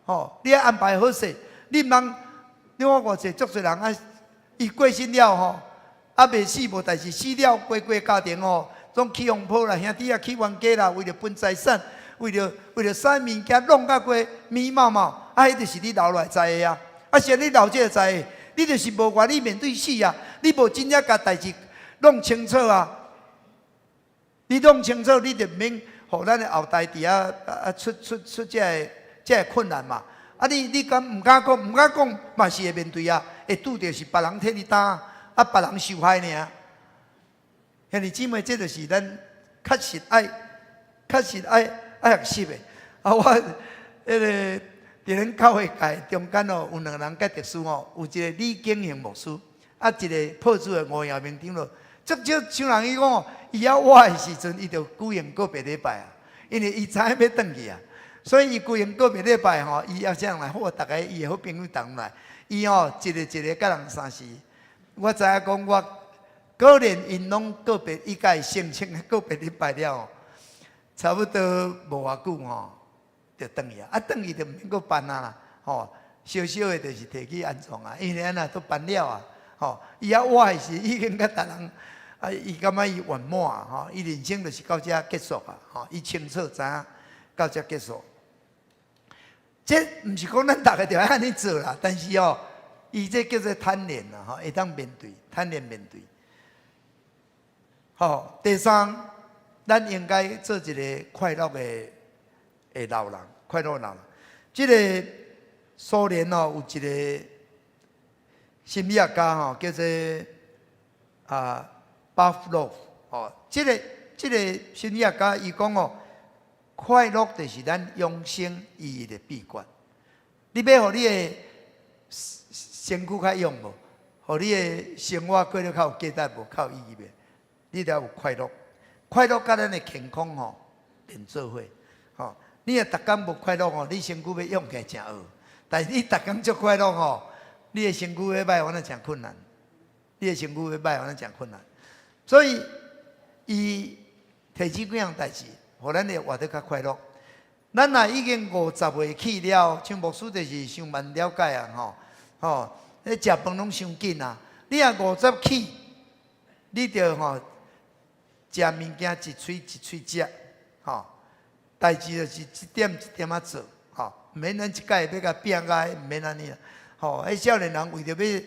吼，你愛安排好勢，你毋通，你看偌濟足濟人啊，伊過身了吼，啊未死無代誌，死了規個家庭吼，攏起風波啦，兄弟仔起冤家啦，為著分財產。為著啥物件弄甲過密茂茂，啊，彼就是你留落來知的啊！啊，是你留這个知的，你就是無願意面對死啊！你無真正共代誌弄清楚啊！你弄清楚，你就毋免予咱的後代佇遐啊出出出這个困難嘛！啊，你敢毋敢講？毋敢講嘛是會面對啊！會拄著是別人替你擔，啊，別人受害爾。兄弟姊妹，這就是咱確實愛，確實愛。愛學習的，啊！我彼个佇恁教會界中間哦，有兩个人較特殊哦，有一个李景行牧師，啊，一个破主的吳耀明長老。足少像人伊講哦，伊猶活的時陣，伊就舉行告別禮拜啊，因為伊知影欲轉去啊，所以伊舉行告別禮拜吼，伊邀請來好，逐个伊的好朋友同來，伊吼一个一个佮人相識。我知影講我可能𪜶攏告別，伊共伊申請告別禮拜了。差不多無偌久吼，就轉去啊！啊，轉去就毋免閣辦啊啦，吼，小小的就是提去安葬啊，因為按怎都辦了啊，吼，伊猶活的時已經佮逐人啊，伊感覺伊圓滿吼，伊人生就是到遮結束啊，吼，伊清楚知影到遮結束。這毋是講咱逐个著愛按呢做啦，但是哦，伊這叫做坦然啦，吼，會當面對，坦然面對。吼，第三。咱應該做一个快樂的的老人，快樂老人。這个蘇聯哦，有一个心理學家吼，叫做啊巴夫洛夫哦。這个心理學家伊講哦，快樂就是咱永生意義的秘訣。你欲予你的身軀較勇無？予你的生活過得較有價值無？較有意義無？你著愛有快樂。快樂佮咱的健康吼連做伙吼。你若逐工無快樂吼，你身軀欲勇起來誠學。但是你逐工足快樂吼，你的身軀欲歹，反正誠困難。你的身軀欲歹，反正誠困難。所以，伊提醒幾項代誌，予咱會活得較快樂。咱若已經50歲起了，像牧師就是傷慢了解啊吼吼，彼食飯攏傷緊啊。你若五十起，你著吼。食物件一喙一喙食，吼，代誌就是一點一點仔做，吼，毋免咱一擺欲共拼甲，毋免按呢啦，吼，彼少年人為著欲，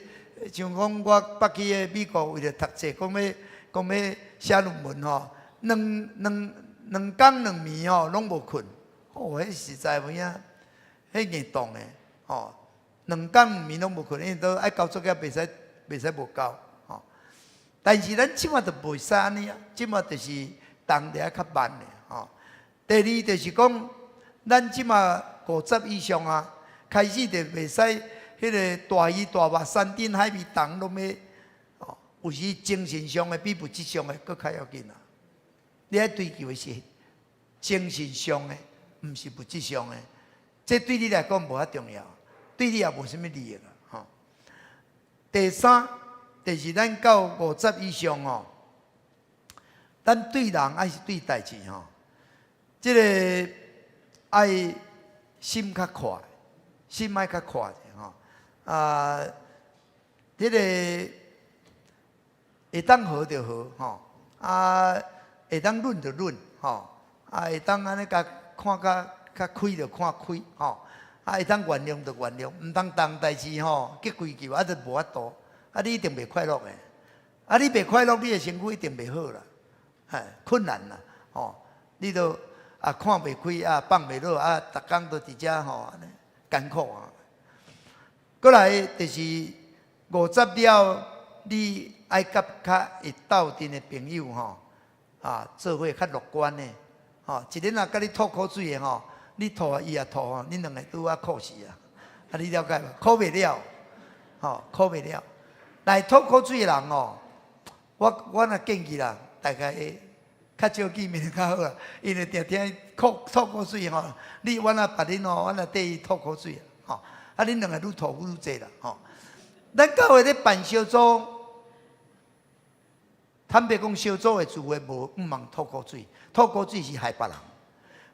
像講我捌去彼美國為著讀冊，講欲寫論文吼，兩工兩暝吼攏無睏，哦，彼實在有影，彼硬凍的，吼，兩工兩暝攏無睏，因為都愛交作業，袂使無交。但是咱這馬就袂使按呢啊，這馬就是動得較慢的吼。第二就是講，咱這馬五十以上啊，開始就袂使彼个大魚大肉、山珍海味糖攏欲，哦，有時精神上的比物質上的閣較要緊啊！你愛追求的是精神上的，毋是物質上的。這對你來講無遐重要，對你也無啥物利益啊！吼。第三，就是咱到五十以上哦，咱對人抑是對代誌吼，這个愛心較闊，心愛較闊者吼。啊，這个會當和就和吼，啊，會當忍就忍吼，啊，會當按呢共看較較開就看開吼，啊，會當原諒就原諒，毋通當代誌吼激規球啊，就無法度，啊，你一定袂快樂的，啊，你袂快樂，你的身軀一定袂好啦，嘿，困難啦，吼，你都啊看袂開啊，放袂落啊，逐工都佇遮吼按呢艱苦啊。過來就是五十了，你愛佮較會鬥陣的朋友吼，啊，做伙較樂觀的，吼，一个若佮你吐苦水的吼，你吐伊也吐吼，恁兩个拄仔苦死啊！啊，你了解無？苦袂了，吼，苦袂了。來吐苦水的人吼，我若建議啦，大概較少見面較好啦，因為定定苦吐苦水吼，你我若別恁吼，我若綴伊吐苦水吼，啊，恁兩个愈吐愈濟啦，吼。咱教會咧辦小組，坦白講，小組的聚會無毋通吐苦水，吐苦水是害別人。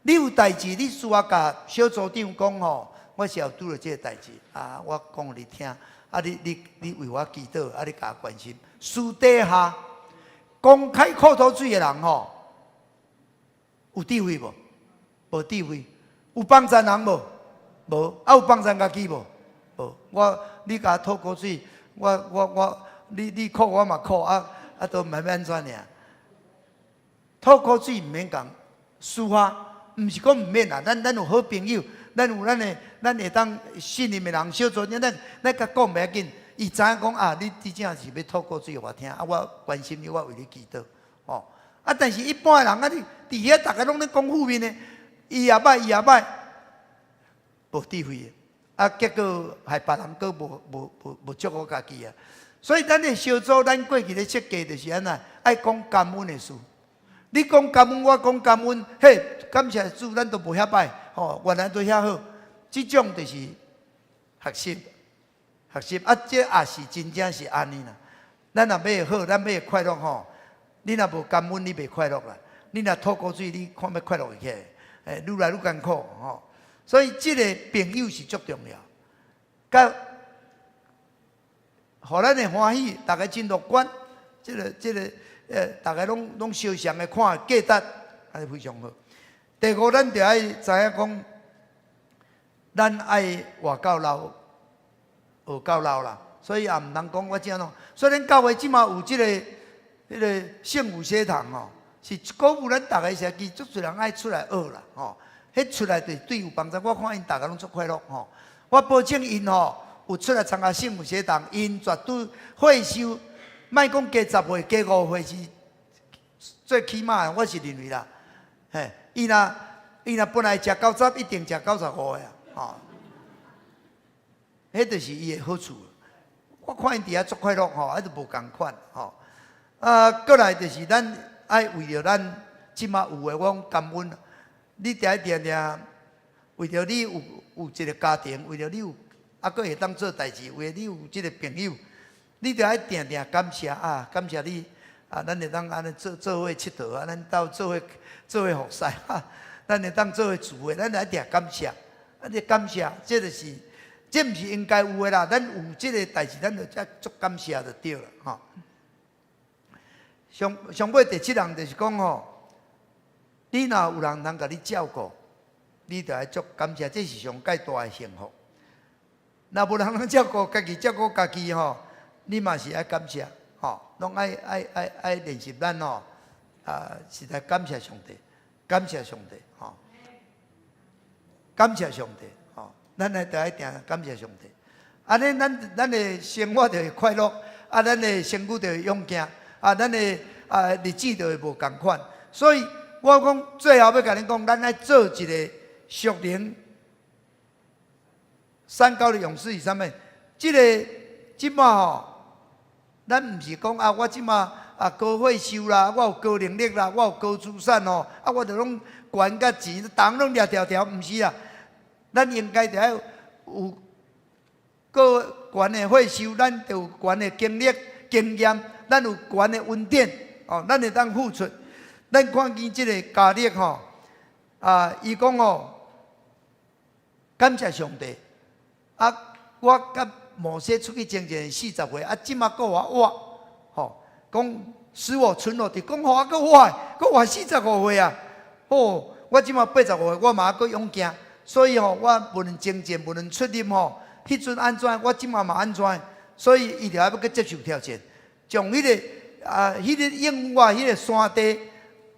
你有代誌，你私下共小組長講吼，我是有拄著這个代誌啊，我講予你聽，啊，你為我祈禱，啊，你共我關心。私底下公開吐苦水的人吼，有智慧無？無智慧。有幫贊人無？無。啊，有幫贊家己無？無。我你共我吐苦水，我你苦我嘛苦啊啊，都毋知欲按怎爾。吐苦水毋免共私下，毋是講毋免啦。咱有好朋友，咱有咱的，咱會當信任的人，小組長，咱共講袂要緊。伊知影講啊，你真正是欲吐苦水予我聽，啊，我關心你，我為你祈禱，吼。啊，但是一般的人啊，你佇遐逐家攏咧講負面的，伊也歹，伊也歹，無智慧的，啊，結果害別人閣無祝福家己啊。所以咱的小組，咱過去咧設計就是按怎，愛講感恩的事。你講感恩，我講感恩，嘿，感謝主，咱都無遐歹，吼，原來都遐好。這種就是學習，學習啊，這也是真正是按呢啦。咱若欲好，咱欲快樂吼，你若無感恩，你袂快樂啦。你若吐苦水，你看欲快樂會起來？欸，愈來愈艱苦吼。所以這個朋友是足重要，佮予咱會歡喜，逐家真樂觀。這個，逐家攏相像的看價值，按呢非常好。第五，咱就愛知影講，咱愛活到老，學到老啦。所以也毋通講我怎樣。雖然教會這馬有這個聖母學堂吼，是鼓舞咱逐家時，其實足濟人愛出來學啦吼。彼出來就是對有幫助。我看𪜶逐家攏足快樂吼。我保證𪜶吼有出來參加聖母學堂，𪜶絕對歲數，莫講加十歲，加五歲是最起碼的，我是認為啦。嘿，伊若本來食九十，一定食95的啊，吼。彼就是伊的好處。我看𪜶佇遐足快樂吼，啊就無仝款吼。啊，過來就是咱愛為著咱這馬有的，我講感恩。你定定定為著你有一個家庭，為著你有啊，閣會當做代誌，為著你有這個朋友，你著愛定定感謝啊，感謝你啊，咱會當按呢做伙𨑨迌啊，咱鬥做伙服侍，哈，咱會當做伙聚會，咱著愛定感謝，啊，你感謝，這就是這毋是應該有的啦，咱有這個代誌，咱就才足感謝就對啦，吼。上上尾第七項就是講吼，你若有人通共你照顧，你著愛足感謝，這是上蓋大的幸福。若無人通照顧，家己照顧家己吼，你嘛是愛感謝，吼，攏愛練習咱吼，啊，實在感謝上帝，感謝上帝，吼，感謝上帝，吼，咱愛著愛定感謝上帝。按呢，咱的生活就會快樂，啊，咱的身軀就會勇健，啊，咱的啊日子就會無仝款。所以我講最後欲共恁講，咱愛做一個屬靈山高的勇士是啥物？這个這馬吼，咱毋是講啊，我這馬啊高歲數啦，我有高能力啦，我有高資產吼，啊我就攏懸佮錢，逐項攏掠條條，毋是啦。咱應該著愛有高懸的歲數，咱就有懸的經歷、經驗，咱有懸的恩典，哦，咱會當付出。咱看見這个迦勒吼，啊，伊講吼，感謝上帝，啊，我佮摩西出去征戰40歲，啊，這馬閣予我活，吼，講使我存活，就講予我閣活，閣活45歲啊！哦，我這馬85歲，我嘛閣勇健，所以吼，我無論征戰，無論出入吼，彼陣按怎，我這馬嘛按怎，所以伊就愛欲閣接受挑戰，將彼个啊，彼个應我彼個山地，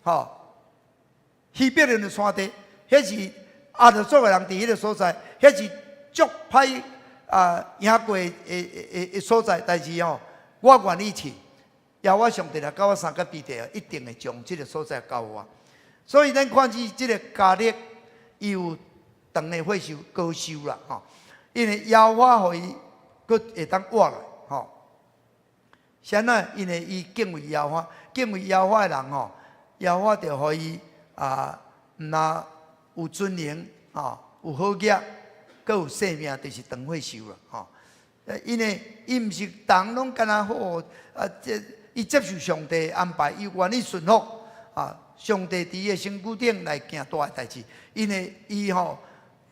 吼，希伯崙的山地，彼是亞蘭族的人佇彼个所在，彼是足歹啊贏過的的的所在，但是吼，我願意去，耶和華上帝若佮我相佮佇地，一定會將這个所在交予我。所以咱看見這个迦勒，伊有長的歲數高壽啦，吼，因為耶和華予伊閣會當活落，吼。是按怎？因為伊敬畏耶和華，敬畏耶和華的人吼，耶和華就予伊啊，毋若有尊榮，吼，有好額，閣有生命，就是長歲數啦，吼。因為伊毋是逐項攏敢若好，啊，這伊接受上帝安排，伊願意順服，啊，上帝佇伊的身軀頂來行大的代誌，因為伊吼，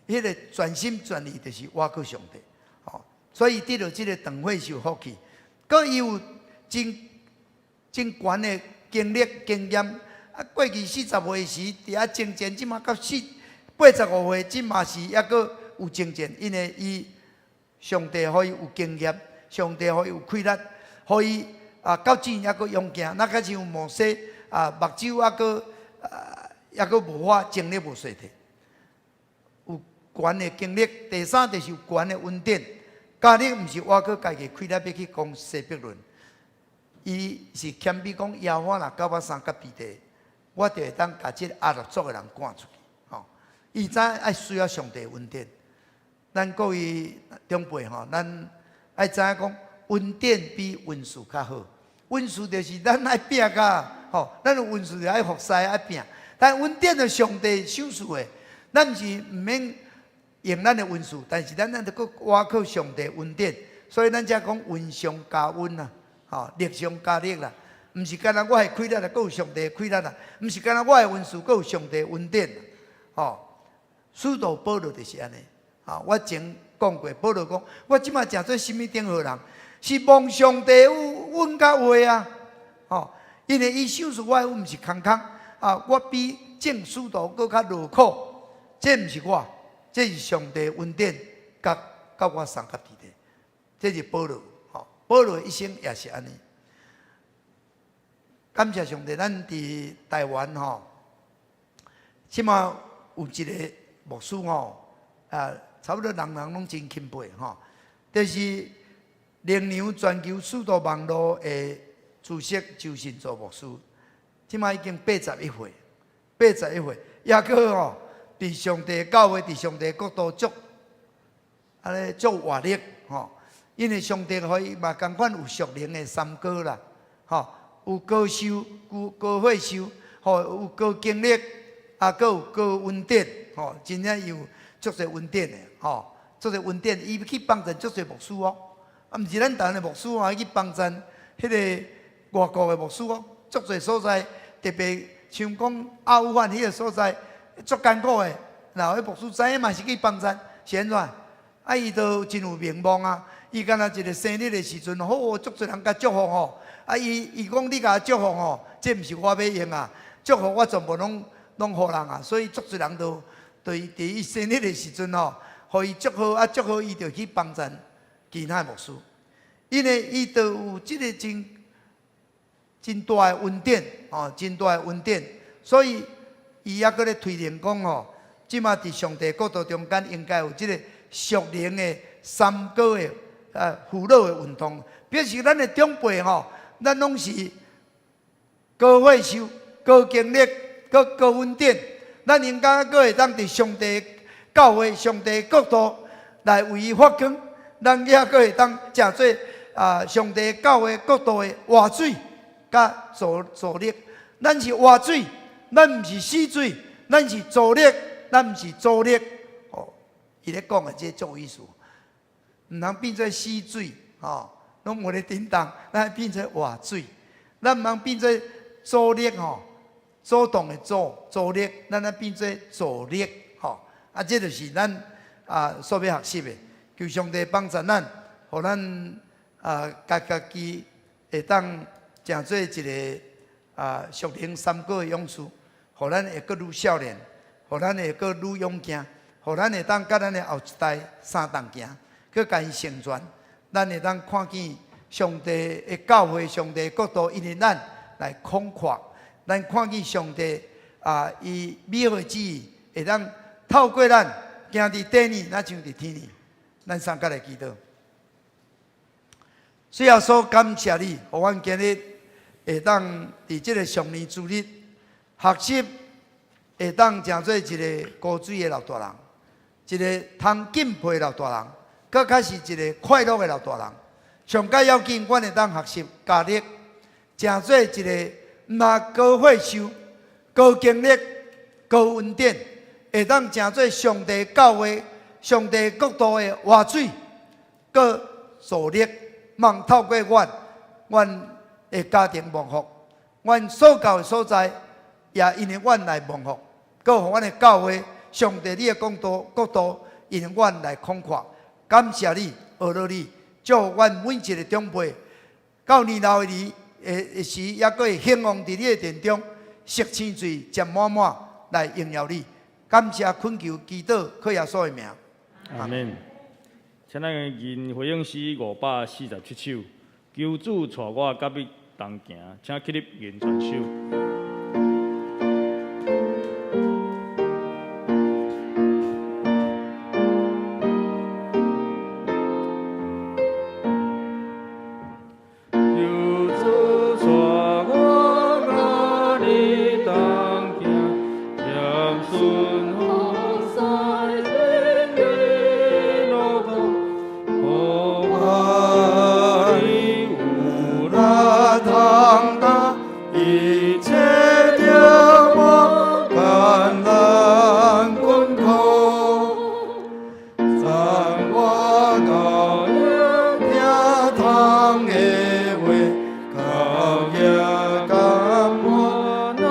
彼个全心全意就是倚靠上帝，吼，所以得著這个長歲數福氣，閣伊有真真懸的經歷經驗，啊，過去40歲時佇遐征戰，這馬到四85歲，這馬是猶閣有征戰，因為伊上帝予伊有經驗，上帝予伊有氣力，予伊啊到這猶閣勇健，若較像摩西啊，目睭猶閣啊猶閣無法精力無衰退，有懸的經歷。第三就是有懸的恩典。迦勒毋是倚靠家己氣力欲去攻希伯崙，伊是謙卑講，耶和華若佮我相佮佇地，我就會當共這个亞蘭族的人趕出去。吼，伊知愛需要上帝恩典。咱各位長輩吼，咱愛知影講，恩典比恩賜較好。恩賜就是咱愛拼甲，吼，咱有恩賜就愛服侍愛拼。但恩典就上帝賞賜的，咱毋是毋免用咱的恩賜，但是咱咱著閣倚靠上帝恩典。所以咱才講恩上加恩啊，吼，力上加力啦。毋是干焦我的氣力啦，閣有上帝的氣力啦。毋是干焦我的恩賜，閣有上帝恩典。吼，使徒保羅就是按呢。啊，我前講過，保羅講，我這馬成做啥物等號人，是蒙上帝有恩佮話啊。吼，因為伊賞賜我的，毋是空空啊，我比眾使徒閣較勞苦，這毋是我，這是上帝恩典，佮佮我相佮佇咧。這是保羅，吼，保羅一生也是按呢。感謝上帝，咱佇台灣吼，這馬有一個牧師吼，啊，差不多人人攏真欽佩吼，就是靈糧全球使徒網路的主席周信祖牧師，這馬已經81歲，81歲，猶閣吼，佇上帝教會，佇上帝國度足，按呢足活力吼，因為上帝予伊嘛仝款有屬靈的三高啦，吼，有高壽、有高歲數，吼，有高經歷，啊，閣有高恩典，吼，真正有足濟恩典的，吼，足濟恩典，伊去幫贊足濟牧師哦，啊，毋是咱台灣的牧師啊，伊去幫贊彼个外國的牧師哦，足濟所在，特別像講阿富汗彼个所在足艱苦的，然後彼牧師知影嘛是去幫贊，是按怎？啊，伊都真有名望啊！伊敢若一个生日的時陣，好，足濟人共祝福吼。啊，伊伊講你共我祝福吼，這毋是我欲用啊，祝福我全部攏攏予人啊，所以足濟人都對佇伊生日的時陣吼，予伊祝福啊，祝福伊就去幫贊其他的牧師，因為伊都有這个真真大的恩典，吼，真大的恩典，所以伊猶閣咧推動講吼，這馬佇上帝國度中間應該有這个屬靈的三高的啊扶老的運動，表示咱的長輩吼，咱攏是高歲數、高經歷、閣高恩典，咱應該閣會當佇上帝教會、上帝國度，來為伊發光，咱猶閣會當成做啊上帝教會國度的活水佮助力。咱是活水，咱毋是死水，咱是助力，咱毋是阻力。哦，伊咧講的這足有意思，毋通變做死水，吼，攏無咧振動，咱變做活水。咱毋通變做阻力，吼，阻擋的阻，阻力，咱愛變做助力，吼。啊，這就是咱啊所欲學習的。求上帝幫助咱，予咱啊家家己會當成做一个啊屬靈三高的勇士，予咱會閣愈少年，予咱會閣愈勇健，予咱會當佮咱的後一代相同行，閣共伊成全。咱會當看見上帝的教會、上帝的國度，因為咱來擴闊，咱看見上帝啊，伊美好的旨意會當透過咱行佇地呢，若像佇天呢。咱三個來祈禱。主耶穌感謝你，予阮今日會當佇這个常年主日學習，會當成做一个高水的老大人，一个通敬佩的老大人，閣較是一个快樂的老大人。上蓋要緊，阮會當學習家力，成做一个毋但高歲數、高經歷、高恩典，會當成做上帝教會、上帝國度的活水，閣助力，望透過阮，阮的家庭蒙福，阮所到的所在，也因為阮來蒙福，閣予阮的教會，上帝你的國度，國度因為阮來擴闊。感謝你，阿羅你，祝福阮每一个長輩，到年老的時的時，猶閣會興旺佇你的殿中，熟青水食滿滿來榮耀你。感謝懇求祈禱，靠耶穌的名。阿們。請咱吟回應詩547首，求主帶我佮你同行，請起立吟全首。求主帶我佮你同行，沿順風駛千里路途，予我你有力通擔一切折磨艱難困苦，送我到用聽通的話，到遐甘滿若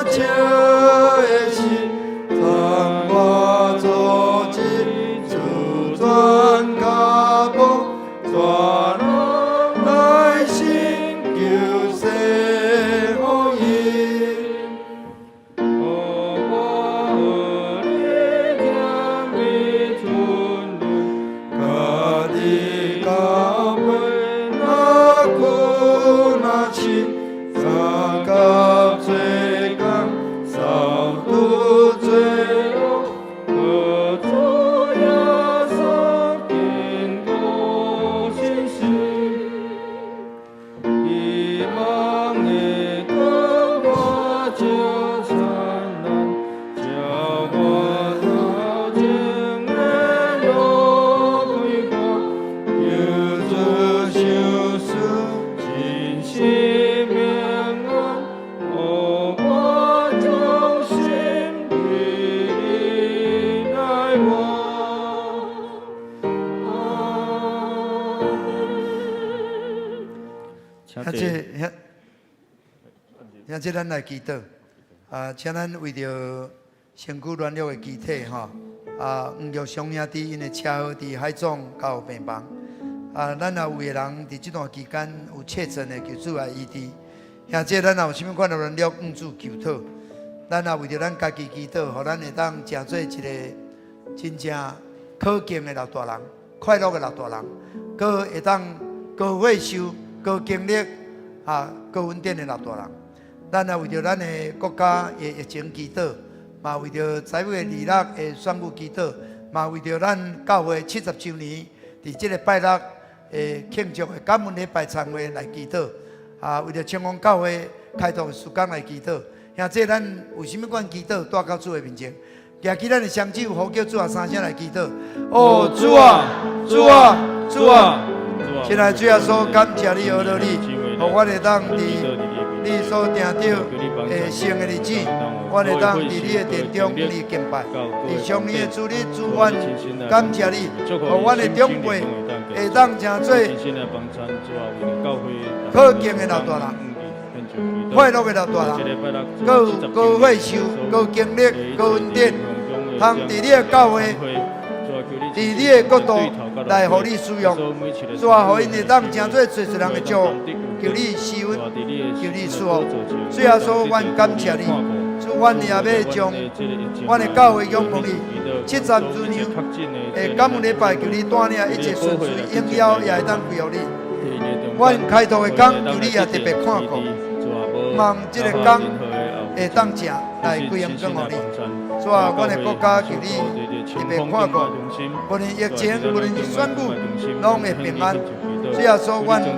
笑的時，送我做一自轉跤步，帶人來成救世福音。予我學你甜蜜純倫，佮你交陪若久若深，相佮做工，掃除罪惡，靠主耶穌堅固信心，希望的光我照燦爛，照我頭前的路開闊，求主賞賜真心平安，予我忠心為你來活。阿們。請遐這遐遐這咱來祈禱，啊，請咱為著身軀軟弱的肢體吼，啊，黃玉松兄弟𪜶的車禍佇海總加護病房，啊，咱也有的人佇這段期間有確診的，求主來醫治。兄弟，咱若有啥物款的軟弱，向主求討。咱也為著咱家己祈禱，予咱會當成做一个真正可敬的老大人，快樂的老大人，閣會當高歲數、高經歷、啊高恩典的老大人。咱也為著咱的國家的疫情祈禱，嘛為著十一月26的選舉祈禱，嘛為著咱教會70週年佇這个拜六的慶祝的感恩禮拜餐會來祈禱，啊，為著青峰教會開拓的事工來祈禱。兄弟，咱有啥物款祈禱帶到主的面前，举起咱的双手，呼叫主啊，三声来祈祷。哦，主啊，主啊，主啊！亲爱的主耶稣，感谢你，阿罗你，予阮会当伫你所定著的圣的日子，阮会当伫你的殿中来敬拜。伫上年的主日，主阮感谢你，予阮的长辈会当成做可敬的老大人，快乐的老大人，阁有高岁寿、高经历、高恩典，通伫你的教会，伫你的国度来予你使用，主啊，予𪜶会当成做济济人的祝福，求你施恩，求你赐福。主耶稣，阮感谢你，主，阮也欲将阮的教会仰望你，70周年的感恩礼拜，求你带领一切顺遂荣耀，也会当归予你。阮开拓的工，求你也特别看顾，望这个工会当正来归荣光予你。主啊，阮的国家求你特别看顾，无论疫情，无论是选举，拢会平安。主耶稣，阮特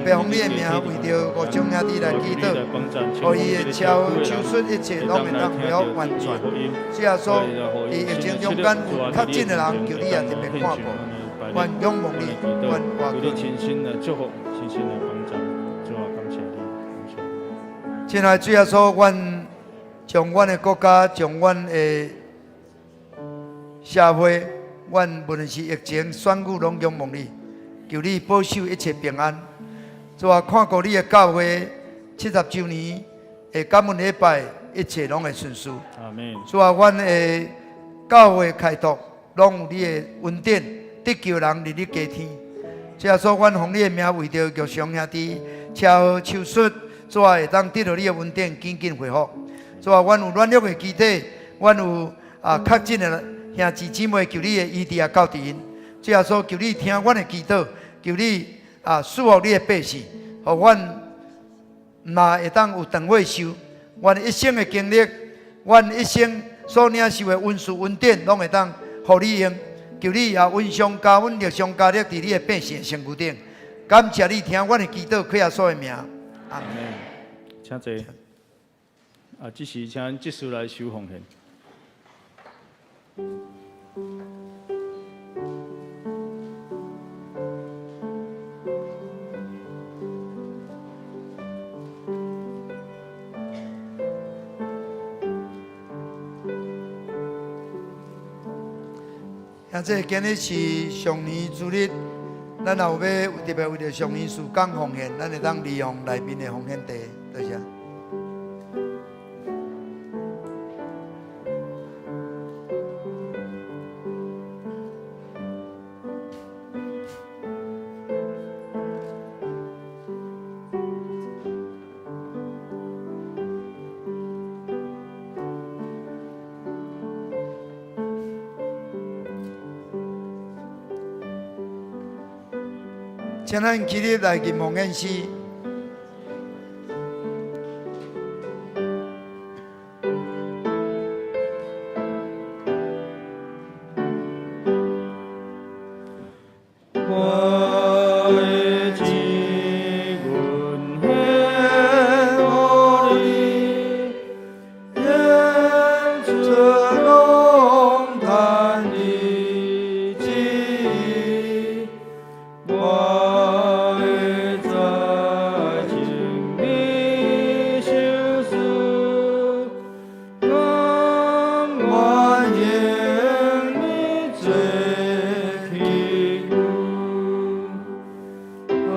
别奉你的名，为著吴忠兄弟来祈祷，予伊的车祸手术一切拢会当恢复完全。主耶稣，伫疫情中间有确诊的人，求你也特别看顾。阮仰望你，阮活求你亲身来祝福，亲身来帮助，主啊，感谢你，感谢你。亲爱的主耶稣，阮将阮的国家，将阮的社会，阮无论是疫情、选举，拢仰望你，求你保守一切平安。主啊，看顾你的教会70周年的感恩礼拜，一切拢会顺遂。阿门。主啊，阮的教会开拓，拢有你的恩典，得救人入你家天。主耶稣，阮奉你的名，为著玉祥兄弟车祸手术，主啊，会当得到你的恩典，紧紧恢复。主啊，阮有软弱的肢体，阮有确诊的兄弟姊妹，求你的医治也到伫𪜶。主耶稣，求你听阮的祈祷，求你赐福你的百姓，予阮嘛会当有长岁寿。阮一生的经历，阮一生所领受的恩赐恩典，拢会当予你用。求你也恩上加恩，力上加力，伫你的百姓的身躯顶。感谢你听阮的祈祷，靠耶稣的名。阿门。请坐。这时请咱执事来收奉献。兄弟，今日是上年主日，咱若有欲特别为著上年事工奉献，咱会当利用内面的奉献袋，多谢。请咱起立来吟奉献诗。我的情阮献予你，演出拢趁你旨意，我会在情你相思，甘愿用你做器具。啊！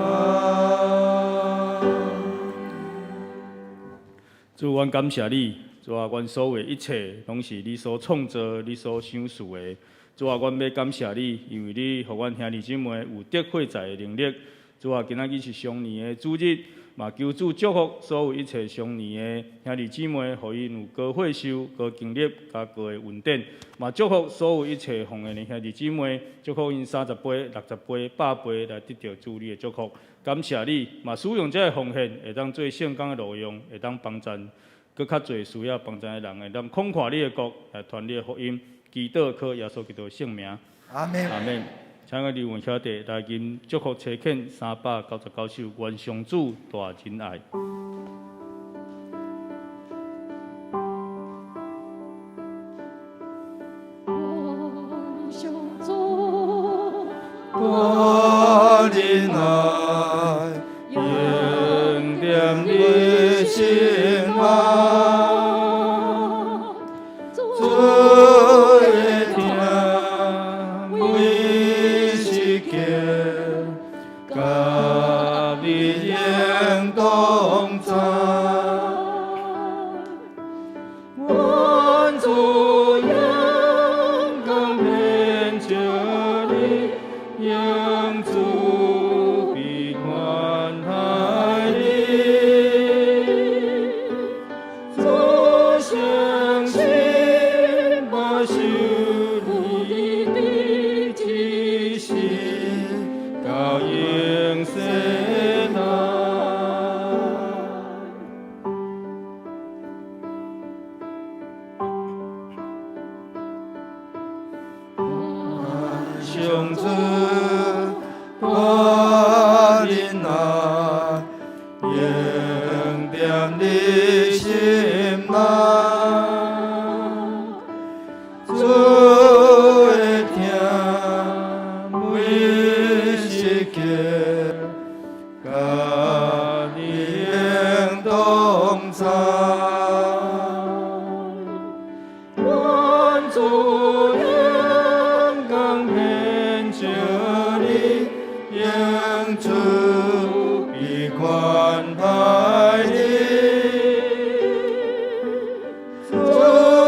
主，阮感谢你，主啊，阮所有的一切拢是你所创造、你所赏赐的。主啊，阮欲感谢你，因为你予阮兄弟姊妹有得悔罪的能力。主啊，今仔日是上年的主日，嘛求主祝福所有一切上年的兄弟姊妹，予𪜶有高岁寿、高经历、佮高的恩典。嘛祝福所有一切奉献的兄弟姊妹，祝福𪜶30倍、60倍、100倍来得著主你的祝福。感谢你，嘛使用这个奉献，会当做圣工的路用，会当帮赞阁较济需要帮赞的人，会当广阔你的国，来传你的福音。祈祷靠耶稣基督的圣名。阿们。阿们。请我刘文兄弟来吟祝福车遣399首，愿上主大仁爱。忍耐，永惦你心內。主的疼每一刻，佮你永同在。願主榮光遍照你，永慈悲關懷你。主誠實保守你的一生，到永世來。上主大忍耐，永惦你心內。主的疼每一刻，佮你永同在。願主榮光遍照你，永慈悲關懷你。主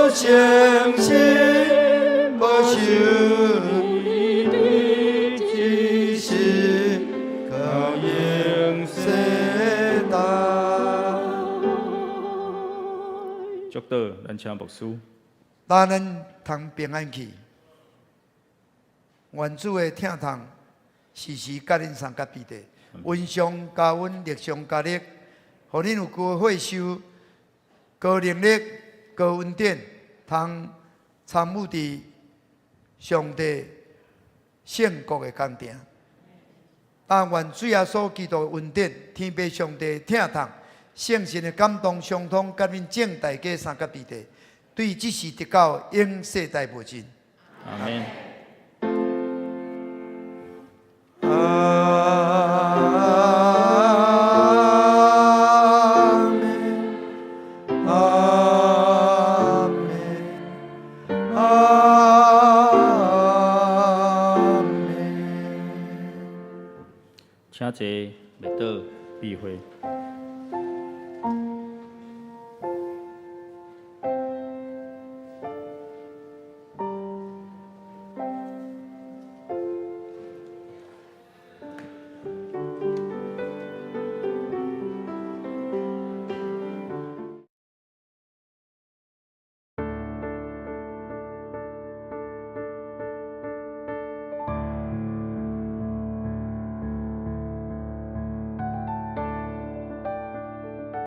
誠實保守你的一生，到永世代。祝禱，咱請牧師。咱通平安去，願主的疼痛時時佮恁相佮彼得，恩上加恩，力上加力，予恁有高歲收、高能力、高恩典，通參與佇上帝聖國的工程。但願主耶穌基督的恩典、天父上帝的疼痛、聖神的感動相通，佮恁眾大家相佮彼得，對這時直到永世代無盡。阿門。阿們，阿們，阿們。請坐，默禱，閉會。